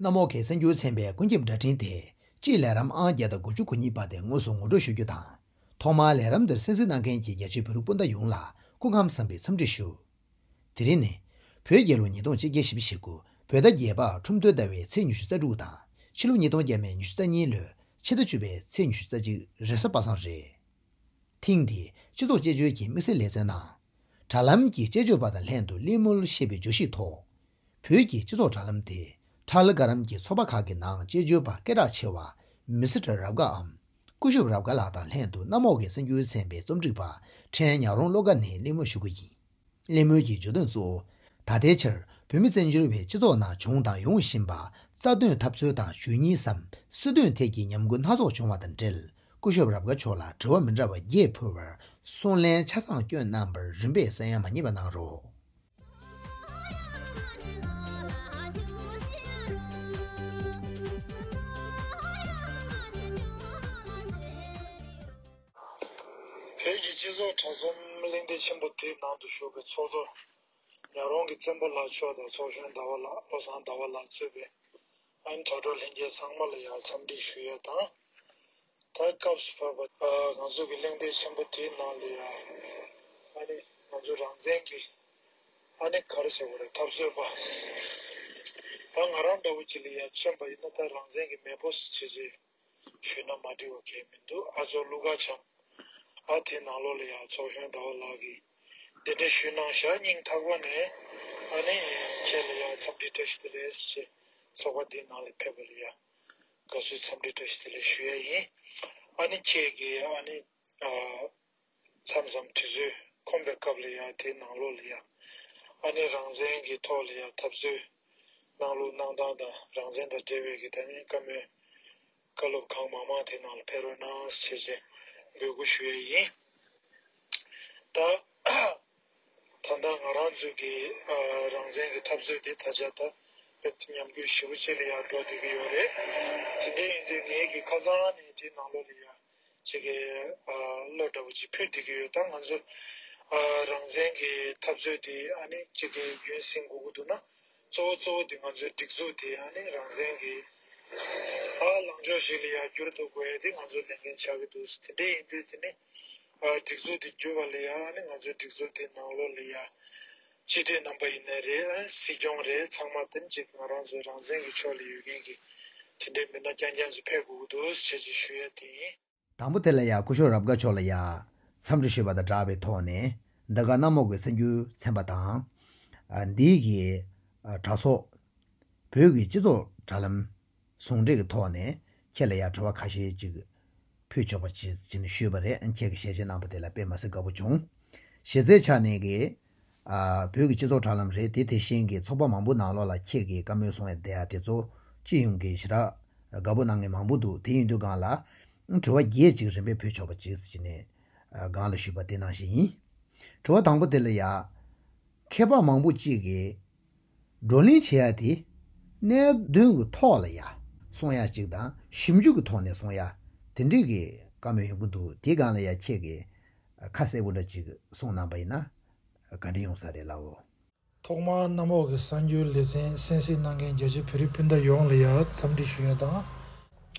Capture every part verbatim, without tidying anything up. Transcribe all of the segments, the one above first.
གནམ་འོག་གི་གསར་འགྱུར་ཚན་པའི་ཀུན་ཁྱབ་བརྡ་འཕྲིན་དེ་སྤྱིའི་ལས་རིམ་ཨང་བརྒྱ་དང་དགུ་བཅུ་གོ་གཉིས་པ་དེ་དངོས་སུ་ངོ་སྤྲོད་ཞུ་རྒྱུ་དང་། ཐོག་མར་ལས་རིམ་འདིར་གསན་གཟིགས་གནང་མཁན་གྱི་རྒྱ་ཆེའི་བོད་རིགས་སྤུན་ཟླ་ཡོངས་ལ་སྐུ་ཁམས་བཟང་པའི་འཚམས་འདྲི་ཞུ། དེ་རིང་ནི། བོད་རྒྱལ་ལོ་ཉིས་སྟོང་ཆིག་བརྒྱ་བཞི་བཅུ་ཞེ་དགུ། བོད་ཟླ་བརྒྱད་པ་ཁྲུམས་སྟོན་ཟླ་བའི་ཚེས་ཉི་ཤུ་རྩ་དྲུག་དང་། ཕྱི་ལོ་ཉིས་སྟོང་བརྒྱ་མེད་ཉི་ཤུ་རྩ་གཉིས་ལོའི་ཕྱི་ཟླ་བཅུ་པའི་ཚེས་ཉི་ཤུ་རྩ་གཅིག་རེས་གཟའ་པ་སངས་རེད། ཐེངས་འདིའི་སྤྱི་ཚོགས་དཔྱད་བརྗོད་ཀྱི་དམིགས་བསལ་ལེ་ཚན་ནང་། དྲ་ལམ་གྱི་དཔྱད་བརྗོད་པ་དང་ལྷན་དུ་གླེང་མོལ་ཞེས་པའི་བརྗོད་གཞིའི་ཐོག་བོད་ཀྱི་སྤྱི་ཚོགས་དྲ་ལམ་དེ་ཁྲ་ལ་དགའ་རམ་གྱི་ཚོགས་པ་ཁག་གི་ནང་དཔྱད་བརྗོད་པ་སྐད་གྲགས་ཆེ་བ་མི་སི་ཊར་རབ་དགའ་འམ་སྐུ་ཞབས་རབ་དགའ་ལགས་དང་ལྷན་དུ་གནམ་འོག་གི་གསར་འགྱུར་ཚན་པའི་རྩོམ་སྒྲིག་པ་ཕྲན་ཉག་རོང་བློ་དགའ་ནས་གླེང་མོལ་ཞུ་གི་ཡིན། གླེང་མོལ་གྱི་བརྗོད་དོན་གཙོ་བོ། ད་ལྟའི་ཆར་བོད་མི་བཙན་བྱོལ་བའི་སྤྱི་ཚོགས་ནང་བྱུང་དང་ཡོང་བཞིན་པ་རྩ་དོན་འཐབ་རྩོད་དང་ཇུས་ཉེས་སམ་སྲིད་དོན་ཐད་ཀྱི་ཉམས་རྒུད་སྣ་ཚོགས་བྱུང་བ་དང་འབྲེལ། སྐུ་ཞབས་རབ་དགའ་མཆོག་ལ་དྲི་བ་མི་འདྲ་བ་བརྒྱད་ཕུལ་བར་གསུང་ལན་ཆ་ཚང་བསྐྱོན་གནང་བར་རིམ་པས་གསན་ཡ་མ་བསྙེལ་བ་གནང་རོགས། བོད་ཀྱི་སྤྱི་ཚོགས་དྲ་འཛོམས་གླེང་སྟེགས་ཆེན་པོ་དེའི་ནང་དུ་ཞུགས་པའི་ཚོགས་གཙོ་ཉག་རོང་གི་བཙན་པོ་ལགས་མཆོག་དང་ཚོགས་གཞོན་ཟླ་བ་ལགས་བློ་བཟང་ཟླ་བ་ལགས་གཙོས་པའི་ཨ་ནི་དྲ་གྲོགས་ལྷན་རྒྱས་ཚང་མ་ལ་ཡང་འཚམས་འདྲི་ཞུ་ཡས་དང་། ད་སྐབས་སུ་བབས་པ་ང་ཚོ་གི་གླེང་སྟེགས་ཆེན་པོ་དེའི་ནང་ལ་ཡང་ཨ་ནི་ང་ཚོ་རང་བཙན་གྱི་ཨ་ནི་ག་རེ་ཟེར་དགོས་རེད། འཐབ་རྩོད་པ་ད་ང་རང་འདྲ་བོ་ཅིག་ལ་ཡང་མཚོན་པ་ཡིན་ན་ད་རང་བཙན་གྱི་མེས་པོ་བྱས་རྗེས་ཞུས་ན་མ་འགྲིག་པ་གང་ཡང་མི་འདུག་ཨ་ཚོ་ཀླུ་མཁར་བྱམས། ཨ་དེ་ནང་ལོགས་ལ་ཡང་ཚོགས་གཞོན་ཟླ་བ་ལགས་ཀྱིས་གདན་འདྲེན་ཞུས་གནང་བཞག་སྙིང་ཐག་པ་ནས་ཨ་ནི་ཁྱེད་ལ་ཡང་འཚམས་འདྲི་བཀྲ་ཤིས་བདེ་ལེགས་ཞེས་ཚོགས་པ་འདིའི་ནང་ལ་ཕེབས་པ་ལ་ཡང་དགའ་བསུའི་འཚམས་འདྲི་བཀྲ་ཤིས་བདེ་ལེགས་ཞུ་ཡ་ཡིན། ཨ་ནི་ཁྱེད་ཀྱིས་ཨ་ནི་ཨ། མཚམས་མཚམས་དུས་ཚོད་ཁོམ་པའི་སྐབས་ལ་ཡང་དེའི་ནང་ལོགས་ལ་ཡང་ཨ་ནི་རང་བཙན་གྱི་ཐོག་ལ་ཡང་འཐབ་རྩོད་གནང་ལུགས་གནང་སྟངས་དང་རང་བཙན་དང་འབྲེལ་བའི་གི་ད་ནི་བཀའ་མོལ་བཀའ་སློབ་གང་མང་མང་དེ་ནང་ལ་ཕེབས་རོགས་གནང་ཞེས་བྱས་འབོད་སྐུལ་ཞུ་ཡས་ཡིན། ད་ད་ལྟ་ང་རང་ཚོའི་གི་ཨ་རང་བཙན་གྱི་འཐབ་རྩོད་དེ་ད་ཆ་ད་དཔེ་ཉམས་རྒུད་ཞེ་པོ་ཅིག་ལ་ཡང་འགྲོ་བསྡད་ཀྱི་ཡོད་རེད། དེ་འདྲ་ཡིན་དུས་ངེད་ཀྱི་ཁ་སང་ནས་དེའི་ནང་ལོགས་ལ་ཡང་ཅིག་གི་ཨ་བློ་འདྲ་བོ་ཅིག་ཕུད་བསྡད་ཀྱི་ཡོད། ད་ང་ཚོ་ཨ་རང་བཙན་གྱི་འཐབ་རྩོད་དེ་ཨ་ནི་ཅིག་གི་རྒྱུན་སྲིང་དགོས་ཀྱི་འདུག་ན། གཙོ་བོ་གཙོ་བོ་དེ་ང་ཚོའི་སྒྲིག་འཛུགས་དེ་ཨ་ནི་རང་བཙན་གྱི་ཨ་ལངས་ཕྱོགས་ཤིག་ལ་ཡང་བསྒྱུར་ཐུབ་དགོས་ཡ་དེ་ང་ཚོའི་ལས་འགན་ཆགས་ཀྱི་འདུག་དེ་འདྲ་ཡིན་དུས་དེ་ནི་ཨ་སྒྲིག་འཛུགས་དེ་བསྒྱུར་བ་ལ་ཡང་ཨ་ནི་ང་ཚོའི་སྒྲིག་འཛུགས་དེ་ནང་ལོགས་ལ་ཡང་སྤྱི་འཐུས་རྣམ་པ་ཡིན་ནའི་རེད། ཨ་ནི་སྲིད་སྐྱོང་རེད། ཚང་མ་དེ་ནི་ཅིག་ང་རང་ཚོའི་རང་བཙན་གྱི་ཕྱོགས་ལ་ཡོད་མཁན་གྱི་དེ་འདྲའི་མི་སྣ་རྐྱང་རྐྱང་ཅིག་ཕེབས་དགོས་ཀྱི་འདུག་ཞེས་ཅིག་ཞུ་ཡ་དེ་ཡིན། དང་པོ་དེ་ལ་ཡང་སྐུ་ཞབས་རབ་དགའ་མཆོག་ལ་ཡང་འཚམས་འདྲི་ཞུས་པ་དང་སྦྲགས་པའི་ཐོག་ནས་འདི་ག་གནམ་འོག་གི་གསར་འགྱུར་ཚན་པ་དང་། ཨ་འདིའི་གི་ཨ་དྲ་ཚོགས་བོད་ཀྱི་སྤྱི་ཚོགས་དྲ་ལམ་ཟུང་འབྲེལ་གྱི་ཐོག་ནས་ཁྱེད་ལ་ཡང་དྲི་བ་ཁ་ཤས་ཅིག་ཕུལ་ཆོག་པ་ཅིག་ཅིག་ནས་ཞུས་པ་རེད། ཁྱེད་ཀྱིས་ཞལ་བཞེས་གནང་པ་དེ་ལ་དཔེ་མ་སྲིད་དགའ་པོ་བྱུང་། གཞི་རྩའི་ཆ་ནས་ཀྱི་ཨ་བོད་ཀྱི་སྤྱི་ཚོགས་དྲ་ལམ་རེད། དེ་དེ་བཞིན་གྱི་ཚོགས་པ་མང་པོ་ནང་ལོགས་ལ་ཁྱེད་ཀྱིས་བཀའ་མོལ་གསུང་ཡ་བསྡད་ཡ་དེ་ཚོ་སྤྱི་ཡོངས་ཀྱི་ཞེ་དྲག་དགའ་པོ་གནང་མཁན་མང་པོ་འདུག་དེ་ཡིན་དུས་སྒང་ལ་དྲི་བ་བརྒྱད་ཅིག་རིམ་པས་ཕུལ་ཆོག་པ་ཅིག་ཟེར་ནས་སྒང་ལ་ཞུས་པ་དེ་ནང་བཞིན་ཡིན། དྲི་བ་དང་པོ་དེ་ལ་ཡ། མཁས་པ་མང་པོ་ཅིག་གིས་བགྲོ་གླེང་བྱེད་ཡ་དེ་གནད་དོན་གྱི་ཐོག་ལ་ཡ་གསུང་ཡ་ཅིག་དང་ཞིབ་འཇུག་གི་ཐོག་ནས་གསུང་ཡ་དེ་འདྲས་ཀྱི་བཀའ་མོལ་ཡོང་གི་འདུག་དེའི་སྒང་ལ་ཡ་ཁྱེད་ཀྱིས་ཁ་གསལ་པོ་འདྲ་ཅིག་གསུངས་གནང་པ་ཡིན་ན་བཀའ་དྲིན་ཡོང་ས་རེད་ལགས་འོ། ཐོག་མར་གནམ་འོག་གི་གསར་འགྱུར་ལེ་ཚན་གསན་གཟིགས་གནང་མཁན་རྒྱ་ཆེའི་བོད་རིགས་སྤུན་ཟླ་ཡོངས་ལ་ཡང་འཚམས་འདྲི་ཞུ་ཡ་དང་།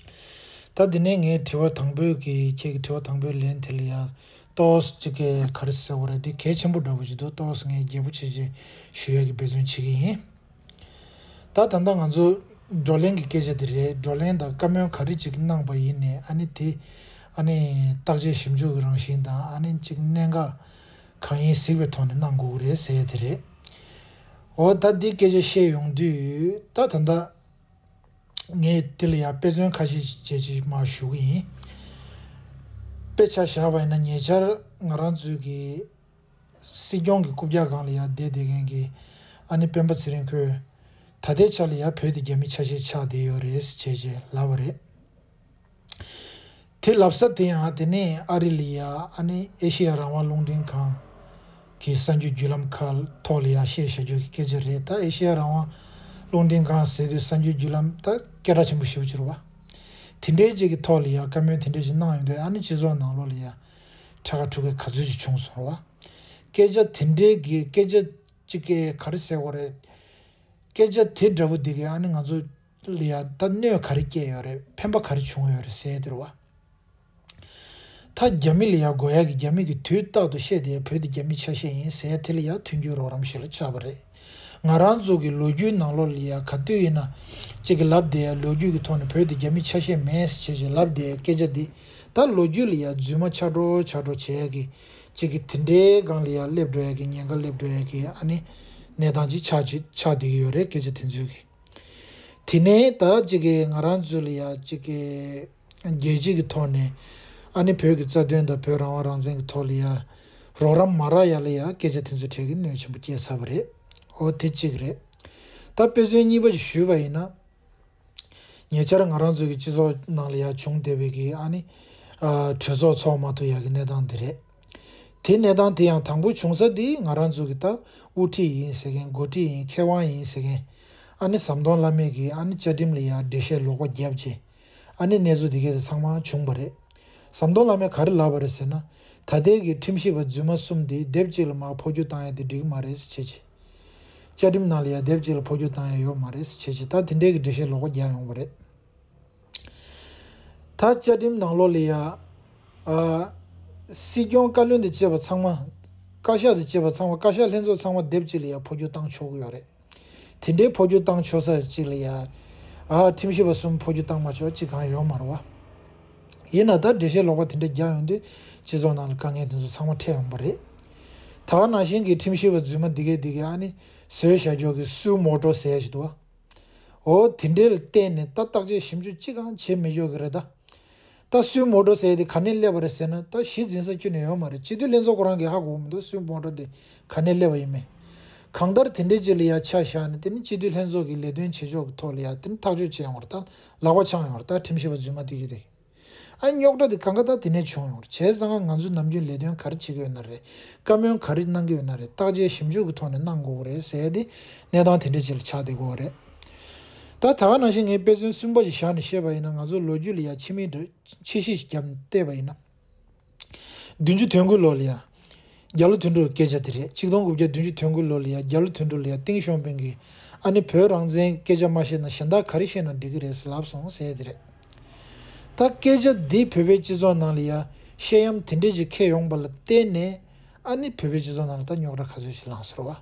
ད་འདི་ནས་ངའི་དྲི་བ་དང་པོའི་གི་ཁྱེད་ཀྱི་དྲི་བ་དང་པོའི་ལན་དེ་ལ་ཡང་ཏོག་ཙམ་ཅིག་གི་ག་རེ་ཟེར་དགོས་རེད། འདི་གལ་ཆེན་པོ་འདྲ་པོ་ཞིག་འདུག་ཏོག་ཙམ་ངས་རྒྱས་པོ་བྱས་བྱས་ཞུ་ཡ་གི་འབད་བརྩོན་བྱེད་ཀྱི་ཡིན། ད་ད་ལྟ་ང་ཚོ་བགྲོ་གླེང་གི་སྐད་ཆ་དེ་རེད། བགྲོ་གླེང་དང་བཀའ་མོལ་ག་རེ་ཅིག་གནང་པ་ཡིན་ནའི་ཨ་ནི་དེ་ཨ་ནི་བརྟག་དཔྱད་ཞིབ་འཇུག་གི་རང་བཞིན་དང་ཨ་ནི་ཅིག་གནད་འགག་གང་ཡིན་གཟིགས་པའི་ཐོག་ནས་གནང་དགོས་ཀྱི་རེད་ཟེར་ཡ་དེ་རེད། འོ་ད་འདི་སྐད་ཆ་བཤད་ཡོང་དུས་ད་ད་ལྟ་ངས་དེ་ལ་ཡང་དཔེ་མཚོན་ཁ་ཤས་ཤིག་བྱས་ཅིག་མར་ཞུ་གི་ཡིན། དཔེ་ཆ་བཞག་པ་ཡིན་ན་ཉེ་ཆར་ང་རང་ཚོའི་གི་སྲིད་སྐྱོང་གི་རྐུབ་བཀྱག་སྒང་ལ་ཡང་བསྡད་བསྡད་མཁན་གྱི་ཨ་ནི་སྤེན་པ་ཚེ་རིང་ཁོས་ད་ལྟའི་ཆ་ལ་ཡང་བོད་དེ་རྒྱ་མིའི་ཆ་ཤས་ཆགས་བསྡད་ཡོད་རེད་ཟེར་བྱས་བྱས་ལབ་པ་རེད། དེ་ལབ་ས་དེ་ཡང་དེ་ནས་ཨ་རི་ལ་ཡ་ཨ་ནི་ཨེ་ཤེ་ཡ་རང་དབང་རླུང་འཕྲིན་ཁང་གི་གསར་འགྱུར་བརྒྱུད་ལམ་ཁག་ཐོག་ལ་ཡ་བཤད་བཞག་རྒྱུ་གི་སྐད་ཆ་རེད། ད་ཨེ་ཤེ་ཡ་རང་དབང་རླུང་འཕྲིན་ཁང་ཟེར་དུས་གསར་འགྱུར་བརྒྱུད་ལམ་ད་སྐད་གྲགས་ཆེན་པོ་ཞེ་པོ་ཅིག་རེད་བ། དེ་འདྲའི་ཅིག་གི་ཐོག་ལ་ཡ་བཀའ་མོལ་དེ་འདྲའི་ཅིག་གནང་ཡོང་དུས་ཨ་ནི་སྤྱི་ཚོགས་ནང་ལོགས་ལ་ཡ་ཁྲ་ཁ་ཁྲུག་གི་ག་ཚོད་ཅིག་བྱུང་སོང་རེད་བ། སྐད་ཆ་དེ་འདྲའི་གི་སྐད་ཆ་ཅིག་གི་ག་རེ་ཟེར་དགོས་རེད། སྐད་ཆ་དེ་འདྲ་པོ་འདི་གས་ཨ་ནི་ང་ཚོ་ ལ་ཡ་ད་གནོད་ག་རེ་སྐྱེལ་ཡོད་རེད། ཕན་པ་ག་རེ་བྱུང་ཡོད་རེད་ཟེར་དེ་རེད་བ། ད་རྒྱ་མི་ལ་ཡ་དགོས་ཡ་གི་རྒྱ་མི་གི་དུས་རྟག་ཏུ་བཤད་དེ་བོད་དེ་རྒྱ་མི་ཆ་ཤས་ཡིན་ཟེར་དེ་ལ་ཡ་མཐུན་འགྱུར་རོགས་རམ་ཞིག་ལ་ཆགས་པ་རེད། ང་རང་ཚོ་གི་ལོ་རྒྱུས་ནང་ལོགས་ལ་ཡ་ག་དུས་ཡིན་ན་གཅིག་གི་ལབ་བསྡད་ཡ་ལོ་རྒྱུས་ཀྱི་ཐོག་ནས་བོད་དེ་རྒྱ་མི་ཆ་ཤས་མེད་ཟེར་བྱས་བྱས་ལབ་བསྡད་ཡ་སྐད་ཆ་འདི་ད་ལོ་རྒྱུས་ལ་ཡ་རྫུན་མ་ཆགས་འགྲོ་ཆགས་འགྲོ་བྱས་ཡ་གི་གཅིག་གི་དེ་འདྲའི་སྒང་ལ་ཡ་སླེབས་འགྲོ་ཡ་གི་ཉེན་ཁ་སླེབས་འགྲོ་ཡ་གི་ཨ་ནི་གནས་སྟངས་ཅིག་ཆགས་ཅིག་ཆགས་བསྡད་ཀྱི་ཡོད་རེད། སྐད་ཆ་དེ་ཚོའི་གི་དེ་ནས་ད་གཅིག་གི་ང་རང་ཚོ་ལ་ཡ་གཅིག་གི་རྒྱལ་སྤྱི་གི་ཐོག་ནས་ཨ་ནི་བོད་ཀྱི་རྩ་དོན་དང་བོད་རང་དབང་རང་བཙན་གྱི་ཐོག་ལ་ཡ་རོགས་རམ་མ་རག་ཡ་ལ་ཡ་སྐད་ཆ་དེ་ཚོ་འཕྲད་ཀྱི་གནོད་ཆེན་པོ་སྐྱེལ་ཚར་བ་རེད། འོ་དེ་གཅིག་རེད། ད་དཔེ་མཚོན་གཉིས་པ་ཞིག་ཞུས་པ་ཡིན་ན། ཉེ་ཆར་ང་རང་ཚོ་གི་སྤྱི་ཚོགས་ནང་ལ་ཡ་བྱུང་བསྡད་པའི་གི་ཨ་ནི་ཨ་གྲོས་ཚོགས་ཚོགས་མ་ཐུབ་ཡ་གི་གནས་སྟངས་དེ་རེད། དེ་གནས་སྟངས་དེ་ཡང་དང་པོ་བྱུང་ས་དེ་ང་རང་ཚོ་གི་ད་དབུ་ཁྲིད་ཡིན་ཟེར་མཁན་འགོ་ཁྲིད་ཡིན་མཁས་དབང་ཡིན་ཟེར་མཁན་ཨ་ནི་ཟམ་གདོང་བླ་མས་གི་ཨ་ནི་བཅའ་ཁྲིམས་ལ་ཡ་འགྲེལ་བཤད་ལོག་པ་བརྒྱབ་རྗེས་ཨ་ནི་གནས་ཚུལ་དེ་གས་དེ་ཚང་མ་བྱུང་བ་རེད། ཟམ་གདོང་བླ་མས་ག་རེ་ལབ་པ་རེད་ཟེར་ན། ད་ལྟའི་གི་ཁྲིམས་ཞིབ་པ་རྫུན་མ་གསུམ་དེ་སྡེབ་གཅིག་ལ་མར་འཕོ་འགྱུར་བཏང་ཡ་དེ་འགྲིག་གི་མ་རེད་ཟེར་བྱས་རྗེས། བཅའ་ཁྲིམས་ནང་ལ་ཡ་སྡེབ་གཅིག་ལ་འཕོ་འགྱུར་བཏང་ཡ་ཡོད་མ་རེད་ཟེར་བྱས་རྗེས་ད་དེ་འདྲའི་གི་འགྲེལ་བཤད་ལོག་པ་རྒྱག་ཡོང་བ་རེད། ད་བཅའ་ཁྲིམས་ནང་ལོགས་ལ་ཡ། ཨ། སྲིད་སྐྱོང་བཀའ་བློན་དང་བཅས་པ་ཚང་མ། བཀའ་ཤག་དང་བཅས་པ་ཚང་མ་བཀའ་ཤག་ལྷན་ཚོགས་ཚང་མ་སྡེབ་གཅིག་ལ་ཡ་འཕོ་འགྱུར་བཏང་ཆོག་གི་ཡོད་རེད། དེ་འདྲའི་འཕོ་འགྱུར་བཏང་ཆོག་ས་གཅིག་ལ་ཡ། ཨ། ཁྲིམས་ཞིབ་པ་གསུམ་འཕོ་འགྱུར་བཏང་མ་ཆོག་གཅིག་གང་ཡོད་མ་རེད་བ། ཡིན་ན་ད་འགྲེལ་བཤད་ལོག་པ་དེ་འདྲ་རྒྱག་ཡོང་དུས་སྤྱི་ཚོགས་ནང་ལ་དཀའ་ངལ་དེ་ཚོ་ཚང་མ་འཕྲད་ཡོང་པ་རེད། ད་ག་ནང་བཞིན་གྱི་ཁྲིམས་ཞིབ་པ་རྫུན་མ་འདི་གས་འདི་གས་ཨ་ནི་བཟོས་བཞག་རྒྱུ་གི་སུའུ་མོ་ཊོ་ཟེར་ཡ་ཞིག་འདུག་བ། འོ་དེ་འདྲའི་ལ་བརྟེན་ནས་ད་བརྟག་དཔྱད་ཞིབ་འཇུག་ཅི་གང་བྱེད་མི་ཆོག་གི་རེད་ད། ད་སུའུ་མོ་ཊོ་ཟེར་ཡ་དེ་ག་ནས་སླེབས་པ་རེད་ཟེར་ན་ད་གཞི་འཛིན་ས་ཁྱོན་ནས་ཡོད་མ་རེད། སྤྱི་འཐུས་ལྷན་ཚོགས་ཁོ་རང་གིས་ཧ་གོ་གི་མི་འདུག་སུའུ་མོ་ཊོ་དེ་ག་ནས་སླེབས་པ་ཡིན་མིན། གང་ལྟར་དེ་འདྲའི་ཅིག་ལ་ཡ་ཆ་བཞག་ནས་དེ་ནི་སྤྱི་འཐུས་ལྷན་ཚོགས་ཀྱི་ལས་དོན་བྱེད་ཕྱོགས་ཀྱི་ཐོག་ལ་ཡ་དེ་ནི་ཐག་གཅོད་བྱས་ཡོང་བ་རེད་ད། ལག་པ་འཆང་ཡོང་བ་རེད་ད་ཁྲིམས་ཞིབ་པ་རྫུན་མ་དེ་གི་རེད། ཨ་རྙོག་དྲ་དེ་གང་ག་ད་དེ་ནས་བྱུང་ཡོང་རེད། བྱས་ཙང་ང་ཚོ་ནམ་རྒྱུན་ལས་དོན་ག་རེ་བྱེད་ཀྱི་ཡོད་ན་རེད། བཀའ་མོལ་ག་རེ་གནང་གི་ཡོད་ན་རེད། བརྟག་དཔྱད་ཞིབ་འཇུག་གི་ཐོག་ནས་གནང་དགོས་རེད་ཟེར་ཏེ་གནས་སྟངས་དེ་འདྲ་ཅིག་ལ་ཆགས་བསྡད་ཀྱི་ཡོད་རེད། ད་ད་ག་ནང་བཞིན་ངས་དཔེ་མཚོན་གསུམ་པ་ཞིག་བཞག་ནས་བཤད་པ་ཡིན་ན་ང་ཚོ་ལོ་རྒྱུས་ལ་ཡ་ཕྱི་མིག་འདྲ་ཕྱི་བཤིག་བརྒྱབ་ནས་བལྟས་པ་ཡིན་ན། བདུན་ཅུ་དོན་དགུ་ལོ་ལ་ཡ། རྒྱ་ལོ་དོན་གྲུབ་སྐད་ཆ་དེ་རེད། ཆིག་སྟོང་དགུ་བརྒྱ་བདུན་ཅུ་དོན་དགུ་ལོ་ལ་ཡ་རྒྱ་ལོ་དོན་གྲུབ་ལ་ཡ་ཏིང་ཞའོ་ཕིང་གིས་ཨ་ནི་བོད་རང་བཙན་སྐད་ཆ་མ་བཤད་ན་གཞན་དག་ག་རེ་བཤད་ན་འགྲིག་གི་རེད་ཟེར་ལབ་སོང་ཟེར་དེ་རེད། ད་སྐད་ཆ་འདི་བོད་པའི་སྤྱི་ཚོགས་ནང་ལ་ཡ་བཤད་ཡམ་དེ་འདྲས་ཅིག་འཁེལ་ཡོང་པ་ལ་བརྟེན་ནས་ཨ་ནི་བོད་པའི་སྤྱི་ཚོགས་ནང་ལ་ད་རྙོག་དྲ་ག་ཚོད་ཅིག་ལངས་སོང་བ།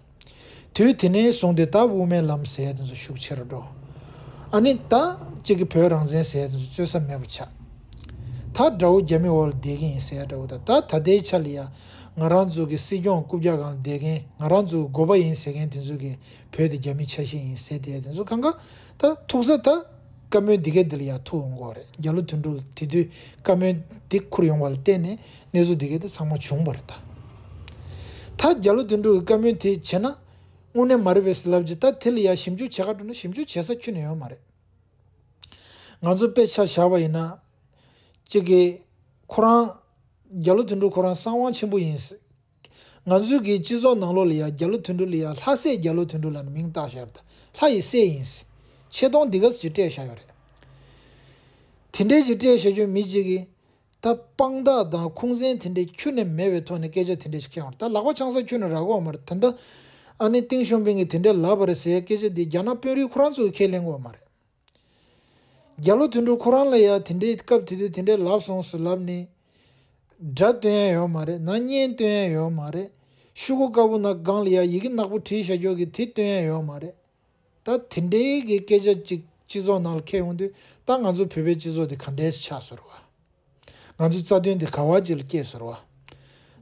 དུས་དེ་ནས་བཟུང་སྟེ་ད་དབུ་མའི་ལམ་ཟེར་ཡ་དེ་ཚོ་ཤུགས་ཆེ་རུ་འགྲོ། ཨ་ནི་ད་གཅིག་གི་བོད་རང་བཙན་ཟེར་ཡ་དེ་ཚོ་རྩོད་ས་མེད་པ་ཆགས། ད་དགྲ་བོ་རྒྱ་མི་འོག་ལ་བསྡད་ཀྱི་ཡིན་ཟེར་ཡ་འདྲ་བོ་དང་ད་ད་ལྟའི་ཆ་ལ་ཡ་ང་རང་ཚོ་གི་སྲིད་སྐྱོང་རྐུབ་བཀྱག་སྒང་ལ་བསྡད་མཁན་ང་རང་ཚོ་གི་འགོ་པ་ཡིན་ཟེར་མཁན་དེ་ཚོ་གི་བོད་དེ་རྒྱ་མི་ཆ་ཤས་ཡིན་ཟེར་བསྡད་ཡ་དེ་ཚོ་གང་ག་ད་ཐུག་ས་ད། བཀའ་མོལ་འདི་གའི་འདི་ལ་ཡང་ཐུག་ཡོང་གི་རེད། རྒྱ་ལོ་དོན་གྲུབ་ཀྱི་དེ་དུས་བཀའ་མོལ་འདི་ཁུར་ཡོང་བ་ལ་བརྟེན་ནས་གནས་ཚུལ་འདི་གའི་དེ་ཚང་མ་བྱུང་བ་རེད་ད། ད་རྒྱ་ལོ་དོན་གྲུབ་ཀྱི་བཀའ་མོལ་དེ་བྱས་ན་དངོས་གནས་མ་རེད་པས་ལབ་ཀྱི་ད་དེ་ལ་ཡང་ཞིབ་འཇུག་བྱེད་ག་འགྲོ་ན་ཞིབ་འཇུག་བྱེད་ས་ཁྱོན་ནས་ཡོད་མ་རེད། ང་ཚོ་དཔེ་ཆ་བཞག་པ་ཡིན་ན། གཅིག་གི་ཁོ་རང་རྒྱ་ལོ་དོན་གྲུབ་ཁོ་རང་གསང་བ་ཆེན་པོ་ཡིན། ང་ཚོའི་གི་སྤྱི་ཚོགས་ནང་ལོགས་ལ་ཡ་རྒྱ་ལོ་དོན་གྲུབ་ལ་ཡ་ལྷ་སྲས་རྒྱ་ལོ་དོན་གྲུབ་ལབ་ནས་མིང་བཏགས་བཞག་པ་དང་ལྷ་ཡི་སྲས་ཡིན། ཆེ་མཐོང་འདི་ག་ཅིག་སྤྲད་བཞག་ཡོད་རེད། དེ་འདྲས་ཅིག་སྤྲད་བཞག་རྒྱུ་མི་གཅིག་གིས་ད་དཔང་རྟགས་དང་ཁུངས་བཙན་དེ་འདྲས་ཁྱོན་ནས་མེད་པའི་ཐོག་ནས་སྐད་ཆ་དེ་འདྲས་ཤིག་བཤད་ཡོང་རེད། ད་ལག་པ་འཆང་ས་ཁྱོན་ནས་རག་གི་ཡོད་མ་རེད། ད་ལྟ་ཨ་ནི་ཏིང་ཞའོ་ཕིང་གིས་དེ་འདྲས་ལབ་པ་རེད་ཟེར་སྐད་ཆ་འདི་རྒྱ་ནག་དཔོན་རིགས་ཁོ་རང་ཚོས་ཁས་ལེན་གི་ཡོད་མ་རེད། རྒྱ་ལོ་དོན་གྲུབ་ཁོ་རང་ལ་ཡ་དེ་འདྲའི་སྐབས་དེ་དུས་དེ་འདྲའི་ལབ་སོང་ཟེར་ལབ་ནས། སྒྲ་སྟོན་ཡ་ཡོད་མ་རེད། ན་བརྙན་སྟོན་ཡ་ཡོད་མ་རེད། ཤོག་གུ་དཀར་པོ་ནང་སྒང་ལ་ཡ་ཡི་གེ་ནག་པོ་བྲིས་བཞག་རྒྱུ་གི་དེ་སྟོན་ཡ་ཡོད་མ་རེད། ད་དེ་འདྲའི་གི་སྐད་ཆ་ཅིག་སྤྱི་ཚོགས་ནང་ལ་འཁྱེར་ཡོང་དུས་ད་ང་ཚོ་བོད་པའི་སྤྱི་ཚོགས་དེ་ག་འདྲས་ཆགས་སོང་རེད་བ། ང་ཚོའི་རྩ་དོན་དེ་ག་བ་ཅིག་ལ་སྐྱེས་སོང་རེད་བ།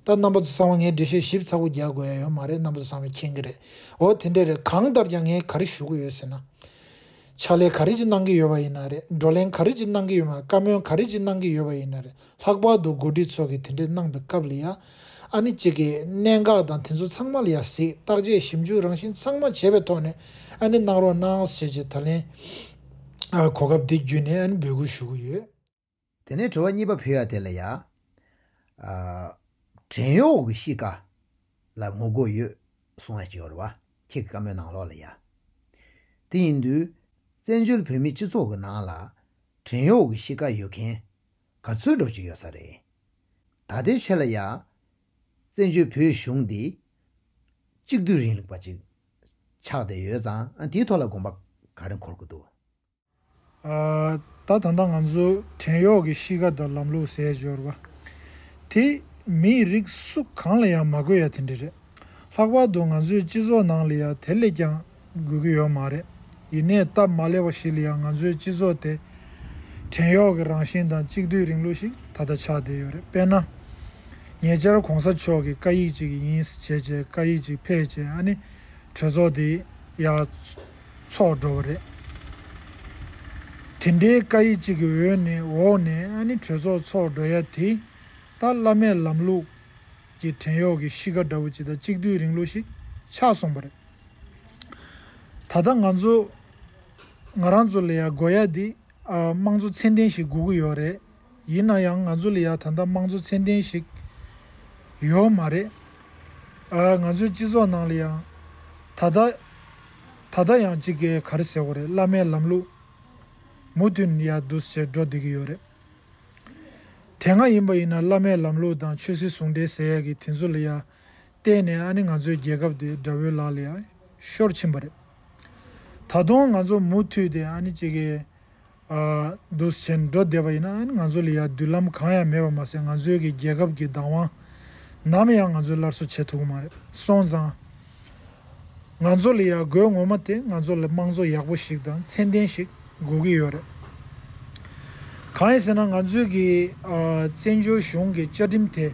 ད་རྣམ་པ་ཚོ་ཚང་མ་ངས་འགྲེལ་བཤད་ཞིབ་ཚགས་པོ་རྒྱག་དགོས་ཡ་ཡོད་མ་རེད། རྣམ་པ་ཚོ་ཚང་མས་མཁྱེན་གྱི་རེད། འོ་དེ་འདྲས་རེད། གང་ལྟར་ཀྱང་ངས་ག་རེ་ཞུ་གི་ཡོད་ཟེར་ན། ཕྱག་ལས་ག་རེ་ཅིག་གནང་གི་ཡོད་པ་ཡིན་ན་རེད། བགྲོ་གླེང་ག་རེ་ཅིག་གནང་གི་ཡོད་པ་བཀའ་མོལ་ག་རེ་ཅིག་གནང་གི་ཡོད་པ་ཡིན་ན་རེད། ལྷག་པར་དུ་འགོ་ཁྲིད་ཚོ་གིས་དེ་འདྲས་གནང་པའི་སྐབས་ལ་ཡ། ཨ་ནི་གཅིག་གི་གནད་འགག་དང་དེ་ཚོ་ཚང་མ་ལ་ཡ་གཟིགས་བརྟག་དཔྱད་ཞིབ་འཇུག་རང་བཞིན་ཚང་མ་བྱས་པའི་ཐོག་ནས་ཨ་ནི་གནང་རོགས་གནང་ཞེས་བྱས་ད་ལན་ཨ་གོ་སྐབས་འདི་བརྒྱུད་ནས་ཨ་ནི་འབོད་སྐུལ་ཞུ་གི་ཡོད། དེ་ནས་དྲི་བ་གཉིས་པ་ཕུལ་ཡ་དེ་ལ་ཡ། ཨ། བྲན་གཡོག་གི་གཤིས་ཀ་ལ་ངོ་རྒོལ་ཡོད་གསུང་ཡ་ཅིག་ཡོད་རེད་བ། ཁྱེད་ཀྱི་བཀའ་མོལ་ནང་ལོགས་ལ་ཡ། དེ་ཡིན་དུས། བཙན་བྱོལ་བོད་མིའི་སྤྱི་ཚོགས་ཀྱི་ནང་ལ་བྲན་གཡོག་གི་གཤིས་ཀ་ཡོད་མཁན་ག་ཚོད་འགྲོ་གི་ཡོད་ས་རེད། ད་ལྟའི་ཆ་ལ་ཡ། བཙན་བྱོལ་བོད་གཞུང་འདི་གཅིག་སྡུད་རིང་ལུགས་པ་ཅིག་ཆགས་བསྡད་ཡོད་ཙང་དེའི་ཐོག་ལ་དགོངས་པ་ག་རེ་འཁོར་གྱི་འདུག་ད་ད་ལྟ་ང་ཚོ་བྲན་གཡོག་གི་གཤིས་ཀ་དང་ལམ་ལུགས་ཟེར་འབྱོར་བ་དེ་མིའི་རིགས་སུ་གང་ལ་ཡང་མ་དགོས་ཡ་དེ་འདྲ་རེད། ལྷག་པར་དུ་ང་ཚོའི་སྤྱི་ཚོགས་ནང་ལ་ཡང་དེ་ལས་ཀྱང་དགོས་ཀྱི་ཡོད་མ་རེད། ཡིན་ནའི་སྟབས་མ་ལེགས་པ་ཞིག་ལ་ཡང་ང་ཚོའི་སྤྱི་ཚོགས་དེ་བྲན་གཡོག་གི་རང་བཞིན་དང་གཅིག་སྡུད་རིང་ལུགས་ཤིག་ད་ལྟ་ཆགས་བསྡད་ཡོད་རེད། དཔེར་ན། ཉེ་ཆར་གོང་ས་མཆོག་གི་བཀའ་ཡིག་ཅིག་ཡིན་བྱས་བྱས་བཀའ་ཡིག་ཅིག་ཕེབས་བྱས་ཨ་ནི་གྲོས་ཚོགས་དེ་ཡར་ཚོགས་འགྲོ་བ་རེད། དེ་འདྲའི་བཀའ་ཡིག་ཅིག་གི་འོག་ནས་འོག་ནས་ཨ་ནི་གྲོས་ཚོགས་ཚོགས་འགྲོ་ཡ་དེ་ད་བླ་མེད་ལམ་ལུགས་ཀྱི་བྲན་གཡོག་གི་གཤིས་ཀ་འདྲ་བོ་ཅིག་དང་གཅིག་སྡུད་རིང་ལུགས་ཤིག་ཆགས་སོང་བ་རེད། ད་ལྟ་ང་ཚོ་ང་རང་ཚོ་ལ་ཡ་དགོས་ཡ་དེ་ཨ་དམངས་གཙོ་ཚད་ལྡན་ཞིག་དགོས་ཀྱི་ཡོད་རེད། ཡིན་ན་ཡང་ང་ཚོ་ལ་ཡ་ད་ལྟ་དམངས་གཙོ་ཚད་ལྡན་ཞིག་ཡོད་མ་རེད། ཨ་ང་ཚོའི་སྤྱི་ཚོགས་ནང་ལ་ཡང་ད་ལྟ་ད་ལྟ་ཡང་གཅིག་གི་ག་རེ་ཟེར་དགོས་རེད། བླ་མེད་ལམ་ལུགས་མུ་མཐུད་ཡ་འདུག་སེ་འགྲོ་བསྡད་ཀྱི་ཡོད་རེད། དེ་སྔ་ཡིན་པ་ཡིན་ན་བླ་མེད་ལམ་ལུགས་དང་ཆོས་སྲིད་ཟུང་འབྲེལ་ཟེར་ཡ་གི་དེ་ཚོ་ལ་ཡ་བརྟེན་ནས་ཨ་ནི་ང་ཚོའི་རྒྱལ་ཁབ་དེ་དགྲ་བོའི་ལག་ལ་ཡ་ཤོར་ཕྱིན་པ་རེད། ད་དུང་ང་ཚོ་མུ་མཐུད་དེ་ཨ་ནི་གཅིག་གི་ཨ་འདུག་སེ་འགྲོ་བསྡད་པ་ཡིན་ན་ཨ་ནི་ང་ཚོ་ལ་ཡ་མདུན་ལམ་གང་ཡང་མེད་པ་མ་ཟད་ང་ཚོའི་གི་རྒྱལ་ཁབ་ཀྱི་བདག་དབང་ནམ་ཡང་ང་ཚོས་སླར་གསོ་བྱེད་ཐུབ་ཀྱི་མ་རེད། སོང་ཙང་། ང་ཚོ་ལ་ཡ་དགོས་ངོ་མ་དེ་ང་ཚོ་ལ་དམངས་གཙོ་ཡག་པོ་ཞིག་དང་ཚད་ལྡན་ཞིག་དགོས་ཀྱི་ཡོད་རེད། གང་ཡིན་ཟེར་ན་ང་ཚོའི་གི་ཨ་བཙན་བྱོལ་གཞུང་གི་བཅའ་ཁྲིམས་དེ་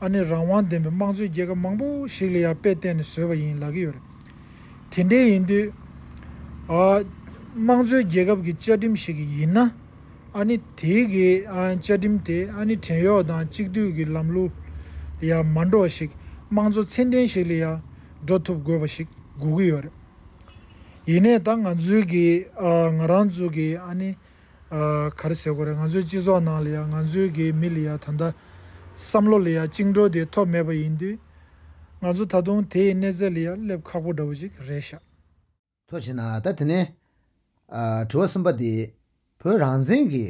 ཨ་ནི་རང་དབང་ལྡན་པའི་དམངས་གཙོའི་རྒྱལ་ཁབ་མང་པོ་ཞིག་ལ་ཡ་དཔེ་བལྟས་ནས་བཟོས་པ་ཡིན་ལབ་ཀྱི་ཡོད་རེད། དེ་འདྲའི་ཡིན་དུས་ཨ་དམངས་གཙོའི་རྒྱལ་ཁབ་ཀྱི་བཅའ་ཁྲིམས་ཤིག་ཡིན་ན། ཨ་ནི་དེའི་གི་ཨ་བཅའ་ཁྲིམས་དེ་ཨ་ནི་བྲན་གཡོག་དང་གཅིག་སྡུད་ཀྱི་ལམ་ལུགས་ལ་ཡ་མ་འགྲོ་བ་ཞིག་དམངས་གཙོ་ཚད་ལྡན་ཞིག་ལ་ཡ་འགྲོ་ཐུབ་དགོས་པ་ཞིག་དགོས་ཀྱི་ཡོད་རེད། ཡིན་ནའི་ད་ང་ཚོའི་གི་ཨ་ང་རང་ཚོའི་གི་ཨ་ནི་ཨ་ག་རེ་ཟེར་དགོས་རེད། ང་ཚོའི་སྤྱི་ཚོགས་ནང་ལ་ཡ་ང་ཚོའི་གི་མི་ལ་ཡ་ད་ལྟ་བསམ་བློ་ལ་ཡ་བཅིངས་འགྲོལ་དེ་ཐོབ་མེད་པ་ཡིན་དུས་ང་ཚོ་ད་དུང་དེའི་གནས་ཚད་ལ་ཡ་སླེབས་ཁག་པོ་འདྲ་བོ་ཞིག་རེད་ཤག་ཐུགས་རྗེ་གནང་། ད་དེ་ནས་ཨ་དྲི་བ་གསུམ་པ་དེ། བོད་རང་བཙན་གྱི་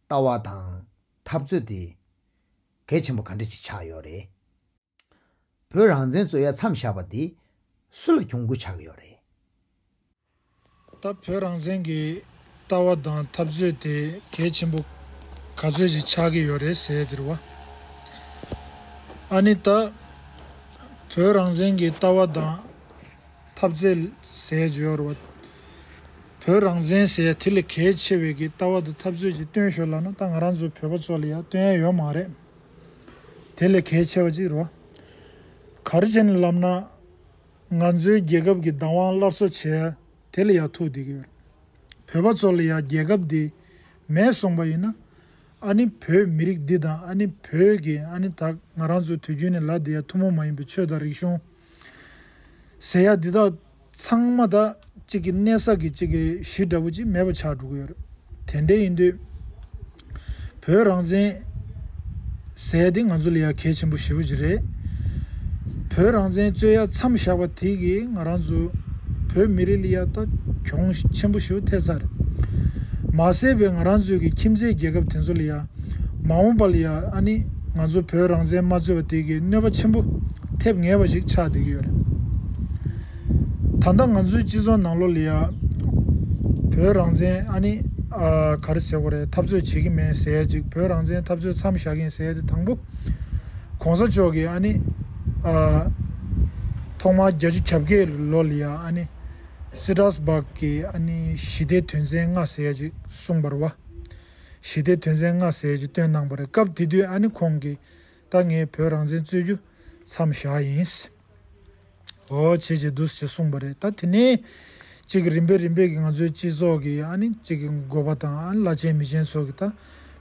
ལྟ་བ་དང་འཐབ་རྩོད་དེ་གལ་ཆེན་པོ་ག་འདྲ་ཅིག་ཆགས་ཡོད་རེད། བོད་རང་བཙན་རྩོད་ཡ་མཚམས་བཞག་པ་དེ་སུ་ལ་གྱོང་གུད་ཆགས་ཀྱི་ཡོད་རེད། ད་བོད་རང་བཙན་གྱི་ལྟ་བ་དང་འཐབ་རྩོད་དེ་གལ་ཆེན་པོ་ག་ཚོད་ཅིག་ཆགས་ཀྱི་ཡོད་རེད་ཟེར་དེ་རེད་བ། ཨ་ནི་ད་བོད་རང་བཙན་གྱི་ལྟ་བ་དང་འཐབ་རྩོད་ཟེར་ཡ་ཅིག་ཡོད་རེད་བ། བོད་རང་བཙན་ཟེར་ཡ་དེ་ལས་གལ་ཆེ་བའི་གི་ལྟ་བ་དང་འཐབ་རྩོད་ཅིག་སྟོན་ཤོག་ལབ་ན་ད་ང་རང་ཚོ་བོད་པ་ཚོ་ལ་ཡ་སྟོན་ཡ་ཡོད་མ་རེད། དེ་ལས་གལ་ཆེ་བ་ཅིག་རེད་བ། ག་རེ་བྱས་ནས་ལབ་ན། ང་ཚོའི་རྒྱལ་ཁབ་ཀྱི་བདག་དབང་སླར་གསོ་བྱས་དེ་ལ་ཡ་ཐུག་བསྡད་ཀྱི་ཡོད་རེད། བོད་པ་ཚོ་ལ་ཡ་རྒྱལ་ཁབ་འདི་མེད་སོང་པ་ཡིན་ན། ཨ་ནི་བོད་མི་རིགས་འདི་དང་ཨ་ནི་བོད་ཀྱི་ཨ་ནི་ད་ང་རང་ཚོའི་དུས་རྒྱུན་ནས་ལབ་བསྡད་ཡ་ཐུན་མོང་མ་ཡིན་པའི་ཆོས་དང་རིག་གཞུང་ཟེར་ཡ་འདི་དག་ཚང་མ་ད་གཅིག་གི་གནས་ས་གི་གཅིག་གི་གཞི་འདྲ་བོ་ཅིག་མེད་པ་ཆགས་འགྲོ་གི་ཡོད་རེད། དེ་འདྲ་ཡིན་དུས། བོད་རང་བཙན་ཟེར་ཡ་དེ་ང་ཚོ་ལ་ཡ་གལ་ཆེན་པོ་ཞེ་པོ་ཅིག་རེད། བོད་རང་བཙན་རྩོད་ཡ་མཚམས་བཞག་པ་དེ་གིས་ང་རང་ཚོ་བོད་མི་རིགས་ལ་ཡ་ད་གྱོང་ཆེན་པོ་ཞེ་པོ་ཐེབས་ཚར་རེད། མ་ཟད་པའི་ང་རང་ཚོའི་གི་ཁྱིམ་མཚེས་རྒྱལ་ཁབ་དེ་ཚོ་ལ་ཡ་མ་འོངས་པ་ལ་ཡ་ཨ་ནི་ང་ཚོ་བོད་རང་བཙན་མ་རྩོད་པ་དེ་གིས་གནོད་པ་ཆེན་པོ་ཐེབས་ངེས་པ་ཞིག་ཆགས་བསྡད་ཀྱི་ཡོད་རེད། ད་ལྟ་ང་ཚོའི་སྤྱི་ཚོགས་ནང་ལོགས་ལ་ཡ། བོད་རང་བཙན་ཨ་ནི་ཨ་ག་རེ་ཟེར་དགོས་རེད། འཐབ་རྩོད་བྱེད་ཀྱི་མེད་ཟེར་ཡ་ཅིག་བོད་རང་བཙན་འཐབ་རྩོད་མཚམས་བཞག་གི་ཡིན་ཟེར་ཡ་དེ་དང་པོ། གོང་ས་མཆོག་གིས་ཨ་ནི་ཨ་ཐོག་མར་བརྒྱད་ཅུ་གྱ་བརྒྱད་ལོ་ལ་ཡ་ཨ་ནི་སི་ཏྲ་སི་བྷག་གི་ཨ་ནི་ཞི་བདེའི་དོན་ཚན་ལྔ་ཟེར་ཡ་ཅིག་གསུངས་པ་རེད་བ། ཞི་བདེའི་དོན་ཚན་ལྔ་ཟེར་ཡ་ཅིག་བཏོན་གནང་པ་རེད། སྐབས་དེ་དུས་ཨ་ནི་ཁོང་གིས་ད་ངས་བོད་རང་བཙན་རྩོད་རྒྱུ་མཚམས་བཞག་ཡིན། འོ་བྱས་བྱས་འདུག་སེ་གསུངས་པ་རེད། ད་དེ་ནས་གཅིག་གི་རིམ་པས་རིམ་པས་ཀྱི་ང་ཚོའི་སྤྱི་ཚོགས་ཀྱི་ཨ་ནི་གཅིག་གི་འགོ་པ་དང་ཨ་ནི་བླ་ཆེན་མི་ཆེན་ཚོ་གི་ད་